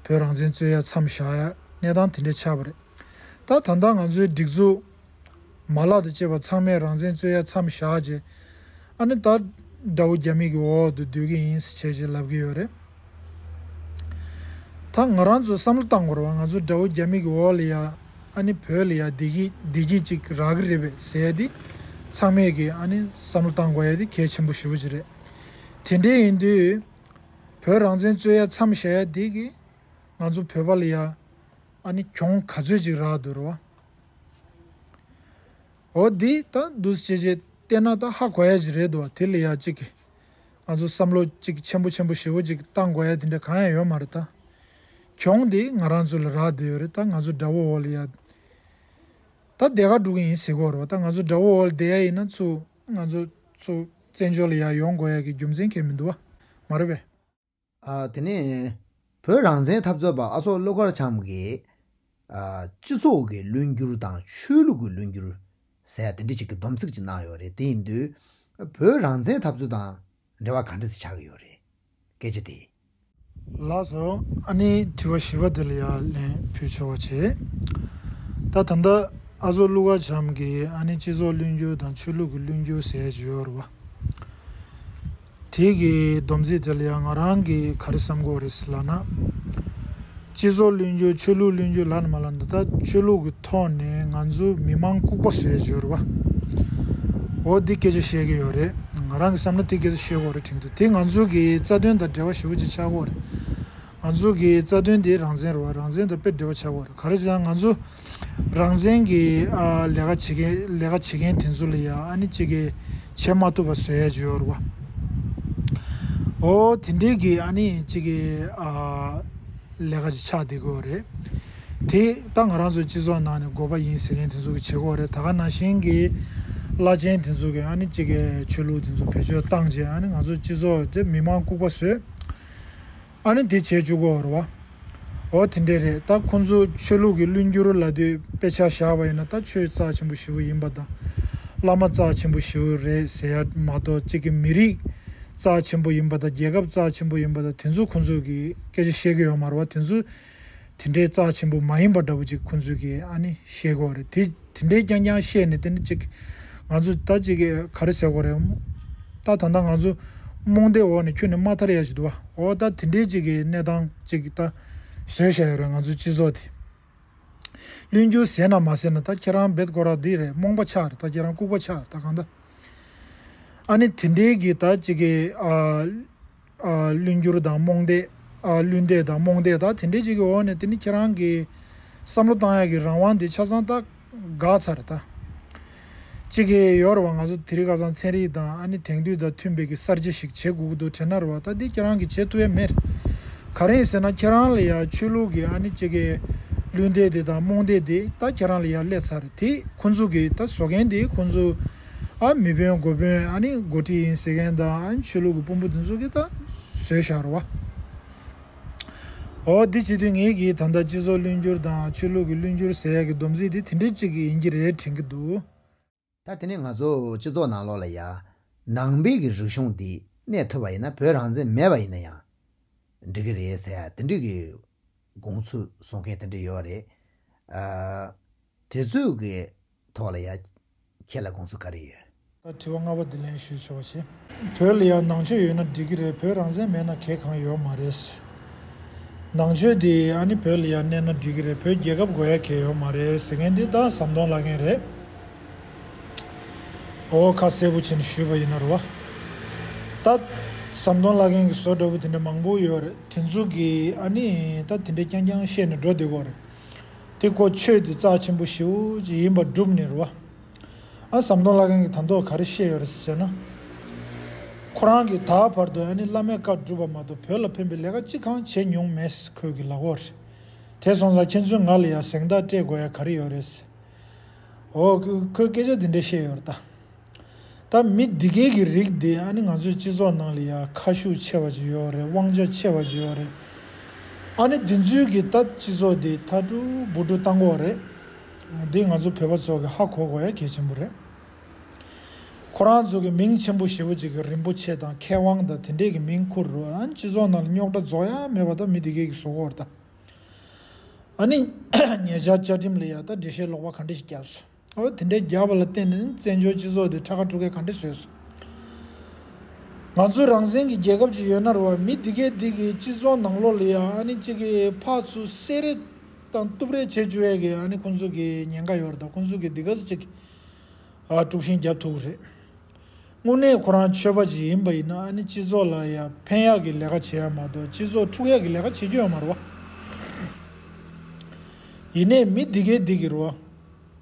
བོད་རང་བཙན་རྩོད་ཡ་མཚམས་བཞག་ཡ་གནས་སྟངས་དེ་འདྲ་ཆགས་པ་རེད། ད་ད་ལྟ་ང་ཚོའི་སྒྲིག་འཛུགས་མ་ལག་དང་བཅས་པ་ཚང་མས་རང་བཙན་རྩོད་ཡ་མཚམས་བཞག་རྗེས་ཨ་ནི་ད་དགྲ་བོ་རྒྱ་མི་གི་འོག་ཏུ་སྡོད་ཀྱི་ཡིན་ཟེར་བྱས་བྱས་ལབ་ཀྱི་ཡོད་རེད། ད་ང་རང་ཚོ་བསམ་བློ་བཏང་དགོས་རེད་བ། ང་ཚོ་དགྲ་བོ་རྒྱ་མི་གི་འོག་ལ་ཡ་ཨ་ནི་བོད་ལ་ཡ་བདེ་སྐྱིད་བདེ་སྐྱིད་ཅིག་རག་གི་རེད་པས་ཟེར་ཡ་དེ་ཚང་མས་ཀྱི་ཨ་ནི་བསམ་བློ་བཏང་དགོས་ཡ་དེ་གལ་ཆེན་པོ་ཞེ་པོ་ཅིག་རེད། དེ་འདྲ་ཡིན་དུས་བོད་རང་བཙན་རྩོད་ཡ་མཚམས་བཞག་ཡ་དེ་གིས་ང་ཚོ་བོད་པ་ལ་ཡ་ཨ་ནི་གྱོང་ག་ཚོད་ཅིག་རག་འདུག་རེད་བ། འོ་འདི་ད་འདུག་སེ་བྱས་བྱས་བལྟས་ན་ད་ཧ་གོ་ཡ་ཅིག་རེད་འདུག་བ། དེ་ལ་ཡ་གཅིག་གི་ ང་ཚོ་བསམ་བློ་གཅིག་ཆེན་པོ་ཆེན་པོ་ཞེ་པོ་ཅིག་བཏང་དགོས་ཡ་དེ་འདྲ་གང་ཡང་ཡོད་མ་རེད་ད། གྱོང་དེ་ང་རང་ཚོ་ལ་རག་བསྡད་ཡོད་རེད། ད་ང་ཚོ་དགྲ་བོ་འོག་ལ་ཡ། ད་དེ་ག་འགྲོ་གི་ཡིན་ཟེར་གྱི་ཡོད་རེད་བ། ད་ང་ཚོ་དགྲ་བོ་འོག་ལ་བསྡད་ཡ་ཡིན་ན་ཚུར་ང་ཚོ་ཚུར་བཙན་བྱོལ་ལ་ཡ་ཡོང་དགོས་ཡ་གི་རྒྱུ་མཚན་གང་ཡང་མི་འདུག་བ། མ་རེད་པས། ཨ། དེ་ནས་བོད་རང་བཙན་འཐབ་རྩོད་པ་ཨ་ཚོགས་བློ་དཀར་བྱམས་ཀྱིས། ཨ། སྤྱི་ཚོགས་ཀྱི་བློན་འགྱུར་དང་ཆོས་ལུགས་ཀྱི་བློན་འགྱུར་ཟེར་ཡ་དེ་འདྲ་ཅིག་གི་སྡོམ་ཚིག་ཅིག་གནང་ཡོད་རེད། དེ་ཡིན་དུས་བོད་རང་བཙན་འཐབ་རྩོད་དང་འབྲེལ་བ་ག་འདྲ་ཞིག་ཆགས་ཀྱི་ཡོད་རེད། སྐད་ཆ་དེ། ལགས་སོ། ཨ་ནི་དྲི་བ་བཞི་པ་དེ་ལ་ཡང་ལན་ཕུལ་ཆོག་པ་བྱེད། ད་ད་ལྟ་ཨ་ཚོགས་བློ་དཀར་བྱམས་ཀྱིས་ཨ་ནི་སྤྱི་ཚོགས་བློན་འགྱུར་དང་ཆོས་ལུགས་ཀྱི་བློན་འགྱུར་ཟེར་ཡ་ཅིག་ཡོད་རེད་བ། དེ་གི་སྡོམ་ཚིག་དེ་ལ་ཡང་ང་རང་གིས་ག་རེ་བསམ་གྱི་ཡོད་རེད་ལབ་ན། སྤྱི་ཚོགས་བློན་འགྱུར་ཆོས་ལུགས་བློན་འགྱུར་ལབ་ན་མ་ལབ་ན། ད་ལྟ་ཆོས་ལུགས་ཀྱི་ཐོག་ནས་ང་ཚོ་མི་མང་ལྐུགས་པ་བཟོ་ཡ་ཅིག་ཡོད་རེད་བ། འོ་འདི་སྐད་ཆ་བཤད་ཀྱི་ཡོད་རེད། ང་རང་གི་བསམ་ན་འདི་སྐད་ཆ་བཤད་དགོས་རེད་དྲན་གྱི་འདུག་དེ་ང་ཚོ་གི་རྩ་དོན་དང་འབྲེལ་བ་ཞེ་པོ་ཅིག་ཆགས་ཀྱི་ཡོད་རེད། ང་ཚོ་གི་རྩ་དོན་དེ་རང་བཙན་རེད་བ། རང་བཙན་དང་དཔེ་འབྲེལ་བ་ཆགས་ཀྱི་ཡོད་རེད། ག་རེ་ཟེར་ན་ང་ཚོ་རང་བཙན་གྱི་ཨ་ལས་ཀ་བྱེད་མཁན་ལས་ཀ་བྱེད་མཁན་དེ་ཚོ་ལ་ཡ་ཨ་ནི་གཅིག་གི་བྱེད་མ་ཐུབ་པ་བཟོ་ཡ་ཅིག་ཡོད་རེད་བ། འོ་དེ་འདྲའི་གི་ཨ་ནི་གཅིག་གི་ཨ་ལས་ཀ་ཅིག་ཆགས་བསྡད་ཀྱི་ཡོད་རེད། དེ་ད་ང་རང་ཚོ་སྤྱི་ཚོགས་ནང་ནས་དགོས་པ་ཡིན་ཟེར་མཁན་དེ་ཚོ་གིས་བྱེད་ཀྱི་ཡོད་རེད། ད་ག་ནང་བཞིན་གྱི་བླ་ཆེན་དེ་ཚོ་གིས་ཨ་ནི་གཅིག་གི་ཆོས་ལུགས་དེ་ཚོ་བེད་སྤྱོད་བཏང་བྱས་ཨ་ནི་ང་ཚོ་སྤྱི་ཚོགས་དེ་མི་མང་ལྐུགས་པ་བཟོས། ཨ་ནི་དེ་བྱེད་བཅུག་གི་ཡོད་རེད་བ། འོ་དེ་འདྲས་རེད། ད་ཁོང་ཚོ་ཆོས་ལུགས་ཀྱི་བློན་འགྱུར་ལབ་དུས་དཔེ་ཆ་བཞག་པ་ཡིན་ན་ད་ཆོས་རྩ་ཆེན་པོ་ཞེ་པོ་ཡིན་པ་དང་། བླ་མ་རྩ་ཆེན་པོ་ཞེ་པོ་རེད་ཟེར་ཡ་མ་གཏོགས་གཅིག་གི་མི་རིགས་རྩ་ཆེན་པོ་ཡིན་པ་དང་རྒྱལ་ཁབ་རྩ་ཆེན་པོ་ཡིན་པ་དང་དེ་ཚོ་ཁོང་ཚོ་གིས་སྐད་ཆ་བཤད་ཀྱི་ཡོད་མ་རེད་བ། དེ་ཚོ་དེ་འདྲའི་རྩ་ཆེན་པོ་མ་ཡིན་པ་འདྲ་པོ་ཅིག་ཁོང་ཚོས་ཀྱིས་ཨ་ནི་བཤད་ཀྱི་ཡོད་རེད། དེ་དེ་འདྲའི་རྐྱང་རྐྱང་བཤད་ནས་དེ་ནི་ཅིག་ང་ཚོ་ད་ཅིག་ག་རེ་ཟེར་དགོས་རེད། ད་ད་ལྟ་ང་ཚོ་རྨོངས་དད་འོག་ནས་ཁྱོན་ནས་མ་ཐར་ཡ་ཞིག་འདུག་བ། འོ་ད་དེ་འདྲའི་ཅིག་གི་གནས་སྟངས་ཅིག་ད་བཟོས་བཞག་ཡོད་རེད་ང་ཚོ་སྤྱི་ཚོགས་དེ། བློན་འགྱུར་ཟེར་ན་མ་ཟེར་ན་ད་ཁྱེད་རང་བེད་ཀོ་ར་འདི་རེད། རྨོངས་པ་ཆགས་རེད། ད་ཁྱེད་རང་ལྐུགས་པ་ཆགས་རེད། ད་གང་ལྟར་ཨ་ནི་དེ་འདྲའི་གི་ད་ཅིག་གི་ཨ། ཨ། བློན་འགྱུར་དང་རྨོངས་དད། ཨ། བློན་འདས་དང་རྨོངས་དད་དང་དེ་འདྲའི་ཅིག་གི་འོག་ནས་དེ་ནི་ཁྱེད་རང་གི་བསམ་བློ་བཏང་ཡག་གི་རང་དབང་དེ་ཆ་ཚང་ད་འགག་ཚར་ད། ཅིག་གི་ཡོད་རེད་བ། ང་ཚོ་དེ་རིང་ཁ་སང་ཚན་རིག་དང་ཨ་ནི་དེང་དུས་དང་མཐུན་པའི་གི་གསར་བརྗེ་ཞིག་བྱེད་དགོས་ཀྱི་འདུག་དྲན་ན་རེད་བ། ད་འདི་ཁྱེད་རང་གིས་བྱེད་ཐུབ་ཡ་མེད། ག་རེ་ཡིན་ཟེར་ན་ཁྱེད་རང་ལ་ཡ་ཆོས་ལུགས་ཀྱི་ཨ་ནི་ཅིག་གི་བློན་འདས་དེ་དང་རྨོངས་དད་དེ་ད་ཁྱེད་རང་ལ་ཡ་སླེབས་ཚར་རེད། དེ་ཁོང་ཚོ་གིས་ད་བཟོ་མཁན་དེ་ཁོང་ཚོ། ཨ། མི་དཔོན་འགོ་དཔོན་ཨ་ནི་འགོ་ཁྲིད་ཡིན་ཟེར་མཁན་དང་ཨ་ནི་ཆོས་ལུགས་ཀྱི་དཔོན་པོ་དེ་ཚོ་གིས་ད་བཟོས་བཞག་རེད་བ། འོ་འདི་བྱེད་དུས་ངེད་ཀྱིས་ད་ལྟ་སྤྱི་ཚོགས་བློན་འགྱུར་དང་ཆོས་ལུགས་ཀྱི་བློན་འགྱུར་ཟེར་ཡག་གི་སྡོམ་ཚིག་དེ་དེ་འདྲ་གཅིག་གི་ཡིན་གྱི་རེད་དྲན་གྱི་འདུག་ད་དེ་ནས་ང་ཚོ་སྤྱི་ཚོགས་ནང་ལོགས་ལ་ཡ་ནང་པའི་གི་རིག་གཞུང་འདི་གནས་ཐུབ་པ་ཡིན་ན་བོད་རང་བཙན་མེད་པ་ཡིན་ན་ཡང་འགྲིག་གི་རེད་ཟེར་ཡ་དེ་འདྲ་གི་དགོངས་ཚུལ་གསུང་མཁན་དེ་འདྲ་ཡོད་རེད། ཨ། དེ་ཚོའི་གི་ཐོག་ལ་ཡ་ཁྱེད་ལ་དགོངས་ཚུལ་ག་རེ་ཡོད། ད་དྲི་བ་ལྔ་པ་འདི་ལན་ཞུས་ཆོག་པ་བྱེད། བོད་ལ་ཡ་ནང་ཆོས་ཡོད་ན་འགྲིག་གི་རེད། བོད་རང་བཙན་མེད་ན་གལ་གང་ཡོད་མ་རེད། ནང་ཆོས་དེ་ཨ་ནི་བོད་ལ་ཡ་གནས་ན་འགྲིག་གི་རེད། བོད་རྒྱལ་ཁབ་དགོས་ཡ་གལ་ཡོད་མ་རེད་ཟེར་མཁན་འདི་ད་ཟམ་གདོང་བླ་རྒན་རེད། འོ་ཁ་གསལ་པོ་བྱས་ནས་ཞུས་པ་ཡིན་ན་རེད་བ། ད་ཟམ་གདོང་བླ་རྒན་གྱི་བཟོ་འདྲ་པོ་དེ་འདྲ་མང་པོ་ཡོད་རེད། དེ་ཚོ་གིས་ཨ་ནི་ད་དེ་འདྲ་རྐྱང་རྐྱང་བཤད་ནས་འགྲོ་བསྡད་ཀྱི་ཡོད་རེད། དེ་ཁོ་ཆོས་དེ་རྩ་ཆེན་པོ་ཞེ་པོ་ཅིག་ཡིན་པ་སྒྲུབ་ནས་རེད་བ། ཨ། ཟམ་གདོང་བླ་རྒན་གྱིས་ད་དུང་ག་རེ་བཤད་ཡོད་རེད་ཟེར་ན། ཁོ་རང་གིས་ད་བར་དུ་ཨ་ནི་བླ་མའི་བཀའ་བསྒྲུབས་པ་མ་གཏོགས་བོད་ལ་ཕན་པའི་ལས་ཀ་ཅི་གང་བྱས་མྱོང་མེད་ཁོས་གི་ལབ་ཀྱི་ཡོད་རེད། དེ་སོང་ཙང་ཁྱེད་ཚོས་ང་ལ་ཡ་གཟེངས་རྟགས་སྤྲད་དགོས་ཡ་ག་རེ་ཡོད་རེད་ཟེར། འོ་ཁོས་སྐད་ཆ་དེ་འདྲ་བཤད་ཡོད་རེད་ད། ད་མི་འདི་གའི་གི་རིགས་འདི་ཨ་ནི་ང་ཚོའི་སྤྱི་ཚོགས་ནང་ལ་ཡ་ཁ་ཤུགས་ཆེ་བ་ཅིག་ཡོད་རེད། དབང་ཆ་ཆེ་བ་ཅིག་ཡོད་རེད། ཨ་ནི་འདི་ཚོའི་གི་ད་སྤྱི་ཚོགས་འདི་ཐ་དྲུག་བུ་དྲུག་བཏང་གི་ཡོད་རེད། འདི་ང་ཚོ་བོད་པ་ཚོ་གི་ཧ་གོ་དགོས་ཡ་གལ་ཆེན་པོ་རེད། ཁོ་རང་ཚོ་གི་མིང་ཆེན་པོ་ཞེ་པོ་ཅིག་གི་རིན་པོ་ཆེ་དང་མཁས་དབང་དང་དེ་འདྲས་གི་མིང་ཁུར་རུ་ཨ་ནི་སྤྱི་ཚོགས་ནང་ལ་རྙོག་དྲ་རྫོགས་ཡ་མེད་པ་ད་མི་འདི་གའི་གི་བཟོ་གི་ཡོད་རེད་ད། ཨ་ནི་ཉེ་ཆར་བཅའ་ཁྲིམས་ལ་ཡ་ད་འགྲེལ་བཤད་ལོག་པ་ག་འདྲ་ཞིག་བརྒྱབ་སོང་། འོ་དེ་འདྲའི་རྒྱབ་ལ་བརྟེན་ནས་བཙན་བྱོལ་སྤྱི་ཚོགས་དེ་ཁྲ་ཁ་ཁྲུག་ཁ་ག་འདྲ་བཟོས་སོང་། ང་ཚོའི་རང་བཙན་གྱི་རྒྱལ་ཁབ་ཅིག་ཡོད་ན་རེད་བ། མི་འདི་གས་འདི་གི་སྤྱི་ཚོགས་ནང་ལོགས་ལ་ཡ་ཨ་ནི་གཅིག་གི་ཕར་ཚུར་བསད་རེས་དང་གཏུབ་རེས་བྱེད་བཅུག་ཡས་ཀྱི་ཨ་ནི་ཁོང་ཚོ་གི་ཉེན་ཁ་ཡོད་རེད་ད། ཁོང་ཚོ་གི་འདི་ག་ཚོད་ཅིག་ཨ་དཀྲུག་ཤིང་རྒྱབ་ཐུབ་ཀྱི་རེད། དངོས་གནས་ཁོ་རང་ཆོས་པ་ཅིག་ཡིན་པ་ཡིན་ན་ཨ་ནི་སྤྱི་ཚོགས་ལ་ཡ་ཕན་ཡག་གི་ལས་ཀ་བྱེད་ཡ་མ་གཏོགས་སྤྱི་ཚོགས་འཁྲུག་ཡག་གི་ལས་ཀ་བྱེད་རྒྱུ་ཡོད་མ་རེད་བ། ཡིན་ནའི་མི་འདི་གས་འདི་གི་རེད་བ།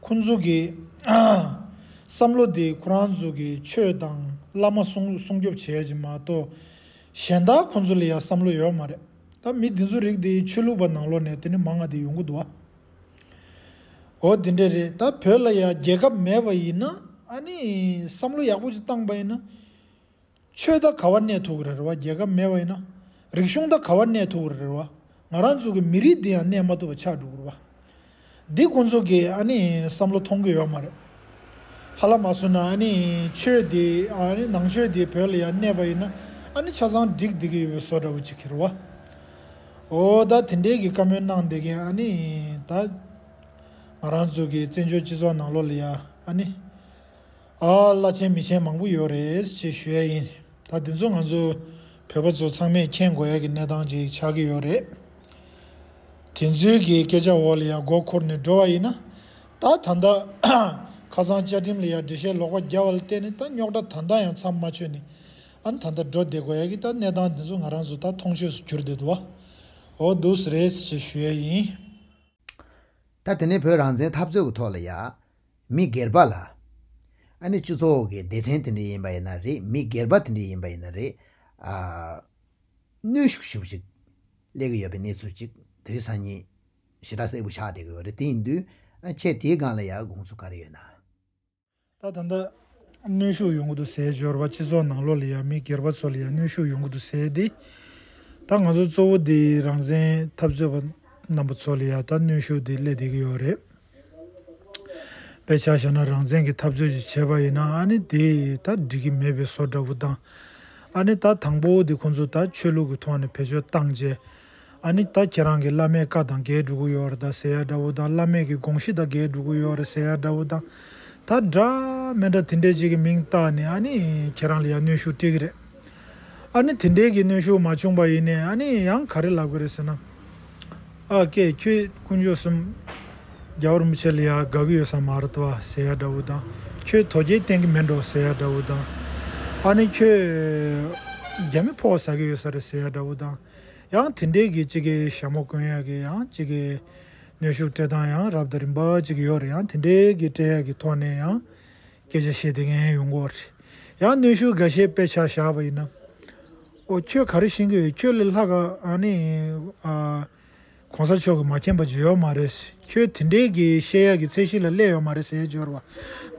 ཁོང་ཚོ་གི་བསམ་བློ་དེ་ཁོ་རང་ཚོ་གི་ཆོས་དང་ བླ་མ་སྲུང་སྲུང་སྐྱོབ་བྱེད་ཡ་ཅིག་མ་གཏོགས། གཞན་དག་ཁོང་ཚོ་ལ་ཡ་བསམ་བློ་ཡོད་མ་རེད། ད་མི་འདི་ཚོ་རིགས་དེ་ཆོས་ལུགས་པ་ནང་ལོགས་ནས་དེ་ནི་མང་ང་དེ་ཡོང་གི་འདུག་བ། འོ་དེ་འདྲས་རེད། ད་བོད་ལ་ཡ་རྒྱལ་ཁབ་མེད་པ་ཡིན་ན། ཨ་ནི་བསམ་བློ་ཡག་པོ་ཅིག་བཏང་པ་ཡིན་ན། ཆོས་ད་ག་བ་གནས་ཐུབ་ཀྱི་རེད་རེད་བ། རྒྱལ་ཁབ་མེད་པ་ཡིན་ན། རིག་གཞུང་ད་ག་བ་གནས་ཐུབ་ཀྱི་རེད་རེད་བ། ང་རང་ཚོ་གི་མི་རིགས་འདི་ཡང་གནས་མ་ཐུབ་པ་ཆགས་འགྲོ་གི་རེད་བ། འདི་ཁོང་ཚོ་གི་ཨ་ནི་བསམ་བློ་ཐོང་གི་ཡོད་མ་རེད། ཧ་ལམ་མ་སོང་ན་ཨ་ནི་ཆོས་འདི་ཨ་ནི་ནང་ཆོས་འདི་བོད་ལ་ཡང་གནས་པ་ཡིན་ན། ཨ་ནི་ཆ་ཚང་འགྲིག་བསྡད་ཀྱི་ཡོད་པའི་བཟོ་འདྲ་བོ་ཅིག་གི་རེད་བ། འོ་ད་དེ་འདྲའི་གི་བཀའ་མོལ་གནང་བསྡད་མཁན་ཨ་ནི་ད་ང་རང་ཚོ་གི་བཙན་བྱོལ་སྤྱི་ཚོགས་ནང་ལོགས་ལ་ཡ་ཨ་ནི། ཨ། བླ་ཆེན་མི་ཆེན་མང་པོ་ཡོད་རེད་ཅེས་ཞུ་ཡ་ཡིན། ད་འདི་ཚོ་ང་ཚོ་བོད་པ་ཚོ་ཚང་མས་མཁྱེན་དགོས་ཡ་གི་གནས་སྟངས་ཅིག་ཆགས་ཀྱི་ཡོད་རེད། དེ་ཚོའི་གི་སྐད་ཆ་འོག་ལ་ཡ་མགོ་འཁོར་ནས་འགྲོ་བ་ཡིན་ན། ད་ད་ལྟ་ཁ་སང་བཅའ་ཁྲིམས་ལ་ཡ་འགྲེལ་བཤད་ལོག་པ་བརྒྱབ་པ་ལ་བརྟེན་ནས་ད་རྙོག་དྲ་ད་ལྟ་ཡང་མཚམས་མ་ཆོད་ནས། ཨ་ནི་ད་ལྟ་འགྲོ་བསྡད་དགོས་ཡ་གི་ད་གནས་སྟངས་འདི་ཚོ་ང་རང་ཚོ་ད་མཐོང་ཆོས་སུ་གྱུར་བསྡད་འདུག་བ། འོ་འདུག་སེ་རེད་ཅེས་ཞུ་ཡ་ཡིན། ད་དེ་ནས་བོད་རང་བཙན་འཐབ་རྩོད་ཀྱི་ཐོག་ལ་ཡ། མི་སྒེར་པ་ལ། ཨ་ནི་སྤྱི་ཚོགས་ཀྱི་སྡེ་ཚན་དེ་འདྲ་ཡིན་པ་ཡིན་ན་རེད། མི་སྒེར་པ་དེ་འདྲ་ཡིན་པ་ཡིན་ན་རེད། ཨ། གནོན་ཤུགས་ཞེ་པོ་ཅིག་སླེབས་ཀྱི་ཡོད་པའི་གནས་ཚུལ་ཅིག་དེ་རིང་སང་ཉིན་ཞེ་དྲག་གསལ་པོ་ཆགས་བསྡད་ཀྱི་ཡོད་རེད། དེ་ཡིན་དུས་ཨ་ཁྱེད་དེའི་སྒང་ལ་ཡ་དགོངས་ཚུལ་ག་རེ་ཡོད་ན། ད་ད་ལྟ་གནོན་ཤུགས་ཡོང་གི་འདུག་ཟེར། འབྱོར་བ་སྤྱི་ཚོགས་ནང་ལོགས་ལ་ཡ་མི་སྒེར་པ་ཚོ་ལ་ཡ་གནོན་ཤུགས་ཡོང་གི་འདུག་ཟེར་ཏེ། ད་ང་ཚོ་གཙོ་བོ་དེ་རང་བཙན་འཐབ་རྩོད་པ་རྣམ་པ་ཚོ་ལ་ཡ་ད་གནོན་ཤུགས་དེ་སླེབས་བསྡད་ཀྱི་ཡོད་རེད། དཔེ་ཆ་བཞག་ན་རང་བཙན་གྱི་འཐབ་རྩོད་ཅིག་བྱས་པ་ཡིན་ན་ཨ་ནི་དེ་ད་འགྲིག་གི་མེད་པའི་བཟོ་འདྲ་བོ་དང་། ཨ་ནི་ད་དང་པོ་དེ་ཁོང་ཚོ་ད་ཆོས་ལུགས་ཀྱི་ཐོག་ནས་བེད་སྤྱོད་བཏང་རྗེས། ཨ་ནི་ད་ཁྱེད་རང་གི་བླ་མའི་བཀའ་དང་འགལ་འགྲོ་གི་ཡོད་རེད་ད་ཟེར་ཡ་འདྲ་བོ་དང་། བླ་མའི་གི་དགོངས་གཞི་དང་འགལ་འགྲོ་གི་ཡོད་རེད་ཟེར་ཡ་འདྲ་བོ་དང་། ད་འདྲ་མི་འདྲ་དེ་འདྲས་ཅིག་གི་མིང་བཏགས་ནས་ཨ་ནི་ཁྱེད་རང་ལ་ཡ་གནོན་ཤུགས་སྤྲད་ཀྱི་རེད། ཨ་ནི་དེ་འདྲའི་གི་གནོན་ཤུགས་མ་བྱུང་པ་ཡིན་ནའི་ཨ་ནི་ཡང་ག་རེ་ལབ་ཀྱི་རེད་ཟེར་ན། ཨ་ཀྱེ་ཁྱོད་དཀོན་མཆོག་གསུམ་རྒྱལ་བ་རིན་པོ་ཆེ་ལ་ཡ་དགའ་གི་ཡོད་ས་མ་རེད་དོ་ཟེར་ཡ་འདྲ་བོ་དང་། ཁྱོད་དོལ་རྒྱལ་བསྟེན་གི་མེད་འགྲོ་ཟེར་ཡ་འདྲ་བོ་དང་། ཨ་ནི་ཁྱོད་རྒྱ་མི་ཕོག་ཟ་གི་ཡོད་ས་རེད་ཟེར་ཡ་འདྲ་བོ་དང་། ཡང་དེ་འདྲའི་གི་གཅིག་གི་ཞྭ་མོ་གོན་ཡ་གི་ཡང་གཅིག་གི་གནོན་ཤུགས་སྤྲད་སྟངས་ཡང་རབ་དང་རིམ་པ་གཅིག་ཡོད་རེད། ཡང་དེ་འདྲའི་གི་སྤྲད་ཡ་གི་ཐོག་ནས་ཡང་སྐད་ཆ་བཤད་བསྡད་མཁན་ཡོང་གི་ཡོད་རེད། ཡང་གནོན་ཤུགས་འགའ་ཤས་དཔེ་ཆ་བཞག་པ་ཡིན་ན། ཨོ་ཁྱོད་ག་རེ་ཤེས་ཀྱི་ཡོད། ཁྱོད་ལས་ལྷག་ག་ཨ་ནི་ཨ་གོང་ས་མཆོག་གིས་མ་མཁྱེན་པ་ཅིག་ཡོད་མ་རེད། ཁྱོད་དེ་འདྲའི་གི་བཤད་ཡ་གི་ཚད་གཞི་ལ་སླེབས་ཡོད་མ་རེད་ཟེར་ཡ་ཅིག་ཡོད་རེད་བ།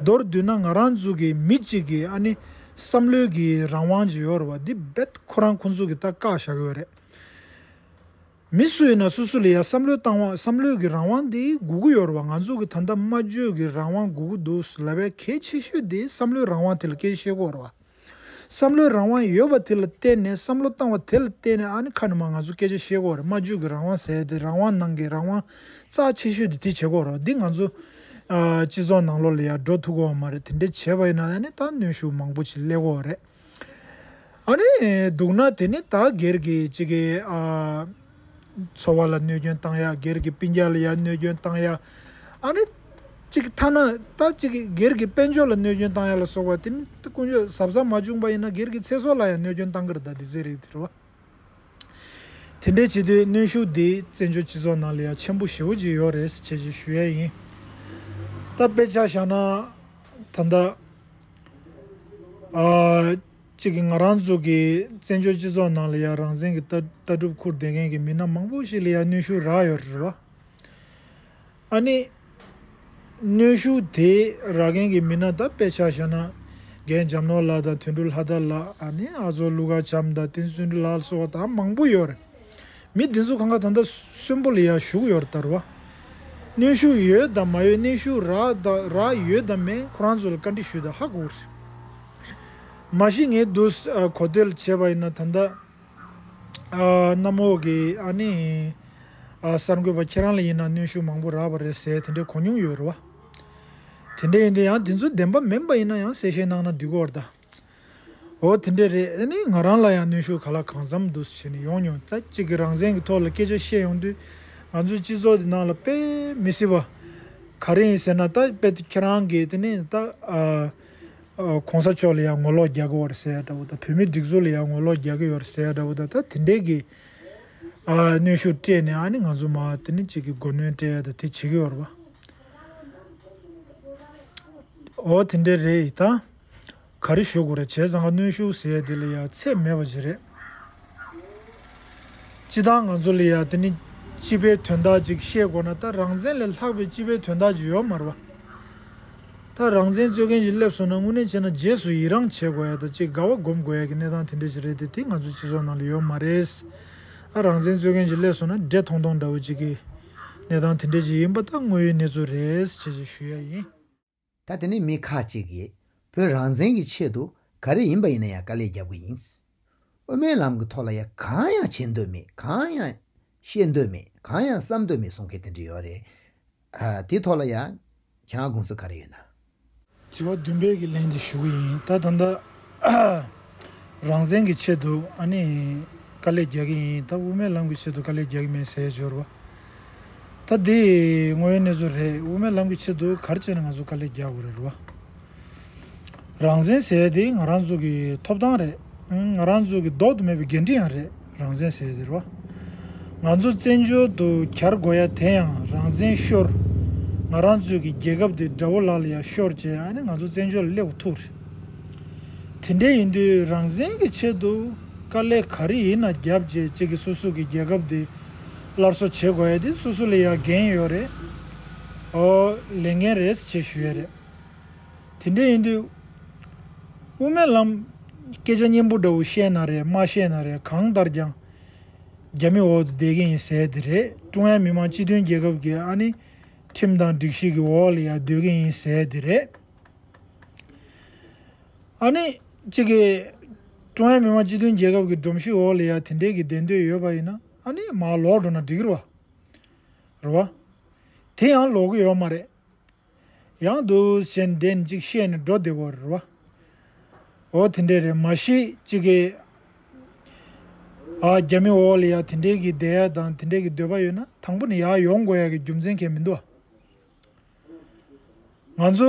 མདོར་བསྡུས་ན་ང་རང་ཚོ་གི་མི་གཅིག་གི་ཨ་ནི་བསམ་བློའི་གི་རང་དབང་ཅིག་ཡོད་རེད་བ། འདི་རྦད་ཁོ་རང་ཁོང་ཚོ་གིས་ད་བཀག་བཞག་གི་ཡོད་རེད། མི་སུ་ཡིན་ན་སུ་སུ་ལ་ཡ་བསམ་བློའི་བཏང་བ་བསམ་བློའི་གི་རང་དབང་འདི་དགོས་ཀྱི་ཡོད་རེད་བ། ང་ཚོ་གི་ད་ལྟ་སྨྲ་བརྗོད་གི་རང་དབང་དགོས་ཀྱི་འདུག་ལབ་པའི་གལ་ཆེ་ཤོས་དེ་བསམ་བློའི་རང་དབང་དེ་ལ་སྐད་ཆ་བཤད་ཀྱི་ཡོད་རེད་བ། བསམ་བློའི་རང་དབང་ཡོད་པ་དེ་ལ་བརྟེན་ནས་བསམ་བློ་བཏང་བ་དེ་ལ་བརྟེན་ནས་ཨ་ནི་ཁ་ནས་མར་ང་ཚོ་སྐད་ཆ་བཤད་ཀྱི་ཡོད་རེད། སྨྲ་བརྗོད་ཀྱི་རང་དབང་ཟེར་དེ་རང་དབང་ནང་གི་རང་དབང་རྩ་ཆེ་ཤོས་དེ་དེ་བྱེད་ཀྱི་ཡོད་རེད་བ། འདི་ང་ཚོ་ཨ་སྤྱི་ཚོགས་ནང་ལོགས་ལ་ཡ་འགྲོ་ཐུབ་ཀྱི་ཡོད་མ་རེད། དེ་འདྲ་བྱས་པ་ཡིན་ན་ཨ་ནི་ད་གནོན་ཤུགས་མང་པོ་ཅིག་སླེབས་ཀྱི་ཡོད་རེད། ཨ་ནི་འདུག་ན་དེ་ནི་ད་སྒེར་གྱི་གཅིག་གི་ཨ་འཚོ་བ་ལ་གནོད་སྐྱོན་བཏང་ཡ། སྒེར་གྱི་སྤུན་ཀྱག་ལ་ཡ་གནོད་སྐྱོན་བཏང་ཡ། ཨ་ནི་གཅིག་ཐ་ན་ད་གཅིག་གི་སྒེར་གྱི་དཔལ་འབྱོར་ལ་གནོད་སྐྱོན་བཏང་ཡ་ལ་སོགས་པ་དེ་ནི་ད་དཀོན་མཆོག་གཟབ་གཟབ་མ་བྱུང་པ་ཡིན་ན་སྒེར་གྱི་ཚེ་སྲོག་ལ་ཡང་གནོད་སྐྱོན་བཏང་གི་རེད། ད་འདི་ཚོའི་རིགས་དེ་རེད་བ། དེ་འདྲའི་བྱེད་དུས་གནོན་ཤུགས་འདི་བཙན་བྱོལ་སྤྱི་ཚོགས་ནང་ལ་ཡང་ཆེན་པོ་ཞེ་པོ་ཅིག་ཡོད་རེད་ཅེས་ཅིག་ཞུ་ཡ་ཡིན། ད་དཔེ་ཆ་བཞག་ན་ད་ལྟ་ཨ་གཅིག་གི་ང་རང་ཚོ་གི་བཙན་བྱོལ་སྤྱི་ཚོགས་ནང་ལ་ཡང་རང་བཙན་གྱི་ལྟ་ལྟ་གྲུབ་འཁུར་བསྡད་མཁན་གྱི་མི་སྣ་མང་པོ་ཞིག་ལ་ཡང་གནོན་ཤུགས་རག་ཡོད་རེད་བ། ཨ་ནི། གནོན་ཤུགས་དེ་རག་མཁན་གྱི་མི་སྣ་ད་དཔེ་ཆ་བཞག་ན། རྒན་འཇམ་ནོར་ལགས་དང་དོན་གྲུབ་ལྷ་དར་ལགས། ཨ་ནི་ཨ་ཚོ་ཀླུ་མཁར་བྱམས་དང་བསྟན་འཛིན་བརྩོན་འགྲུས་ལགས་སོགས་ད་མང་པོ་ཡོད་རེད། མི་འདི་ཚོ་གང་ག་ད་ལྟ་གསོན་པོ་ལ་ཡ་བཞུགས་ཡོད་རེད་ད་རེད་བ། གནོན་ཤུགས་ཡོད་དང་མ་ཡོད། གནོན་ཤུགས་རག་དང་རག་ཡོད་དང་མེད་ཁོ་རང་ཚོ་ལ་བཀའ་འདྲི་ཞུས་དང་ཧ་གོ་གི་རེད། མ་གཞི་ངས་འདུག་གོ་བསྡུར་བྱས་པ་ཡིན་ན་ད་ལྟ། ཨ་གནམ་འོག་གི་ཨ་ནི་ཨ་གསར་འགོད་པ་ཁྱེད་རང་ལ་ཡིན་ན་གནོན་ཤུགས་མང་པོ་རག་པ་རེད་ཟེར་དེ་འདྲའི་གོ་མྱོང་ཡོད་རེད་བ། དེ་འདྲ་ཡིན་དུས་ཡང་དེ་ཚོ་བདེན་པ་མིན་པ་ཡིན་ན་ཡང་གསལ་བཤད་གནང་ན་འགྲིག་གི་རེད་ད། འོ་དེ་འདྲ་རེད། ཨ་ནི་ང་རང་ལ་ཡང་གནོན་ཤུགས་ག་ལ་གང་འཚམ་འདུག་བྱས་ནས་ཡོང་མྱོང་། ད་གཅིག་གི་རང་བཙན་གྱི་ཐོག་ལ་སྐད་ཆ་བཤད་ཡོང་དུས་ང་ཚོའི་སྤྱི་ཚོགས་འདི་ནང་ལ་དཔེ་མི་སྲིད་པ་ག་རེ་ཡིན་ཟེར་ན། ད་དཔེ་ཁྱེད་རང་གིས་དེ་ནས་ད་ཨ། ཨ་གོང་ས་མཆོག་ལ་ཡང་ངོ་ལོག་རྒྱག་གི་ཡོད་རེད་ཟེར་ཡ་འདྲ་བོ་དང་། བོད་མིའི་སྒྲིག་འཛུགས་ལ་ཡང་ངོ་ལོག་རྒྱག་གི་ཡོད་རེད་ཟེར་ཡ་འདྲ་བོ་དང་། ད་དེ་འདྲའི་གི་ཨ་གནོན་ཤུགས་སྤྲད་ནས་ཨ་ནི་ང་ཚོ་མར་དེ་ནི་གཅིག་གི་མགོ་གནོན་སྤྲད་ཡ་དང་དེ་བྱེད་ཀྱི་ཡོད་རེད་བ། འོ་དེ་འདྲ་རེད་ད། ག་རེ་ཞུ་དགོས་རེད། བྱས་ཙང་གནོན་ཤུགས་ཟེར་ཡ་དེ་ལ་ཡ་ཚད་མེད་པ་ཞིག་རེད། སྤྱི་བཏང་ང་ཚོ་ལ་ཡ་དེ་ནི་སྤྱི་པའི་དོན་དག་ཅིག་ཤེས་དགོས་ན། ད་རང་བཙན་ལས་ལྷག་པའི་སྤྱི་པའི་དོན་དག་ཅིག་ཡོད་མ་རེད་བ། ད་རང་བཙན་རྩོད་མཁན་ཞིག་སླེབས་སོང་ན་དངོས་གནས་བྱས་ན་རྗེས་སུ་ཡི་རང་བྱེད་དགོས་ཡ་ད་ཅིག་དགའ་བ་སྒོམ་དགོས་ཡ་གི་གནས་སྟངས་དེ་འདྲ་ཞིག་རེད་དེ། དེ་ང་ཚོའི་སྤྱི་ཚོགས་ནང་ལ་ཡོད་མ་རེད། ཨ་རང་བཙན་རྩོད་མཁན་ཞིག་སླེབས་སོང་ན་བཀྲེས་མཐོང་མཐོང་འདྲ་བོ་ཅིག་གི་གནས་སྟངས་དེ་འདྲ་ཞིག་ཡིན་པ་ད་དངོས་ཡོད་གནས་ཚུལ་རེད་ཅེས་ཞུ་ཡ་ཡིན། ད་དེ་ནས་མི་ཁག་ཅིག་གིས་བོད་རང་བཙན་གྱི་ཆེད་དུ་ག་རེ་ཡིན་པ་ཡིན་ན་ཡང་དཀའ་ལས་རྒྱབ་ཀྱི་ཡིན། དབུ་མའི་ལམ་གྱི་ཐོག་ལ་ཡང་གང་ཡང་བྱེད་འདོད་མེད། གང་ཡང་བཤད་འདོད་མེད། གང་ཡང་བསམ་འདོད་མེད་གསུང་མཁན་དེ་འདྲ་ཡོད་རེད། ཨ་དེའི་ཐོག་ལ་ཡང་ཁྱེད་རང་དགོངས་ཚུལ་ག་རེ་ཡོད་ན། དྲི་བ་བདུན་པའི་གི་ལན་འདི་ཞུ་གི་ཡིན། ད་ད་ལྟ་རང་བཙན་གྱི་ཆེད་དུ་ཨ་ནི་དཀའ་ལས་རྒྱག་གི་ཡིན། ད་དབུ་མའི་ལམ་གྱི་ཆེད་དུ་དཀའ་ལས་རྒྱག་གི་མེད་ཟེར་འབྱོར་བ། ད་འདི་དངོས་ཡོད་གནས་ཚུལ་རེད། དབུ་མའི་ལམ་གྱི་ཆེད་དུ་ག་རེ་བྱས་ནས་ང་ཚོ་དཀའ་ལས་རྒྱག་དགོས་རེད་རེད་བ། རང་བཙན་ཟེར་ཡ་དེ་ང་རང་ཚོ་གི་ཐོབ་ཐང་རེད། ང་རང་ཚོ་གི་ལྡོག་ཏུ་མེད་པའི་འགན་འཁྲི་ཡང་རེད། རང་བཙན་ཟེར་ཡ་དེ་རེད་བ། ང་ཚོ་བཙན་བྱོལ་དུ་གྱར་དགོས་ཡ་དེ་ཡང་རང་བཙན་ཤོར། ང་རང་ཚོ་གི་རྒྱལ་ཁབ་དེ་དགྲ་བོ་ལག་ལ་ཡ་ཤོར་བྱས་ཨ་ནི་ང་ཚོ་བཙན་བྱོལ་ལ་སླེབས་ཐུབ་རེད། དེ་འདྲ་ཡིན་དུས་རང་བཙན་གྱི་ཆེད་དུ་དཀའ་ལས་ག་རེ་ཡིན་ན་རྒྱབ་བྱས་གཅིག་གི་སོ་སོ་གི་རྒྱལ་ཁབ་དེ་སླར་གསོ་བྱེད་དགོས་ཡ་དེ་སོ་སོ་ལ་ཡ་འགན་ཡོད་རེད། ཨོ་ལས་འགན་རེད་ཅེས་ཞུ་ཡ་རེད། དེ་འདྲ་ཡིན་དུས། དབུ་མའི་ལམ་སྐད་ཆ་སྙན་པོ་འདྲ་བོ་བཤད་ན་རེད། མ་བཤད་ན་རེད། གང་ལྟར་ཀྱང་རྒྱ་མི་འོག་ཏུ་བསྡད་ཀྱི་ཡིན་ཟེར་དེ་རེད། ཀྲུང་དབྱང་མི་དམངས་སྤྱི་མཐུན་རྒྱལ་ཁབ་ཀྱི་ཨ་ནི་ཁྲིམས་དང་སྒྲིག་གཞི་གི་འོག་ལ་ཡ་སྡོད་ཀྱི་ཡིན་ཟེར་དེ་རེད། ཨ་ནི་གཅིག་གི་ཀྲུང་དབྱང་མི་དམངས་སྤྱི་མཐུན་རྒྱལ་ཁབ་ཀྱི་སྒྲོམ་གཞི་འོག་ལ་ཡ་དེ་འདྲའི་གི་བསྡད་འདོད་ཡོད་པ་ཡིན་ན་ཨ་ནི་མར་ལོག་འགྲོ་ན་འགྲིག་གི་རེད་བ། རེད་བ། དེ་ཡང་ལོག་གི་ཡོད་མ་རེད། ཡང་འདུག་ཟེར་ནས་འདི་ནས་ཅིག་བཤད་ནས་འགྲོ་བདེ་བོ་རེད་བ། འོ་དེ་འདྲས་རེད། མ་གཞི་གཅིག་གི་ཨ་རྒྱ་མི་འོག་ལ་ཡ་དེ་འདྲས་ཀྱི་བསྡད་ཡ་དང་དེ་འདྲས་ཀྱི་འདོད་པ་ཡོད་ན་དང་པོ་ནས་ཡར་ཡོང་དགོས་ཡ་གི་རྒྱུ་མཚན་གང་ཡང་མི་འདུག་ཨ། ང་ཚོ་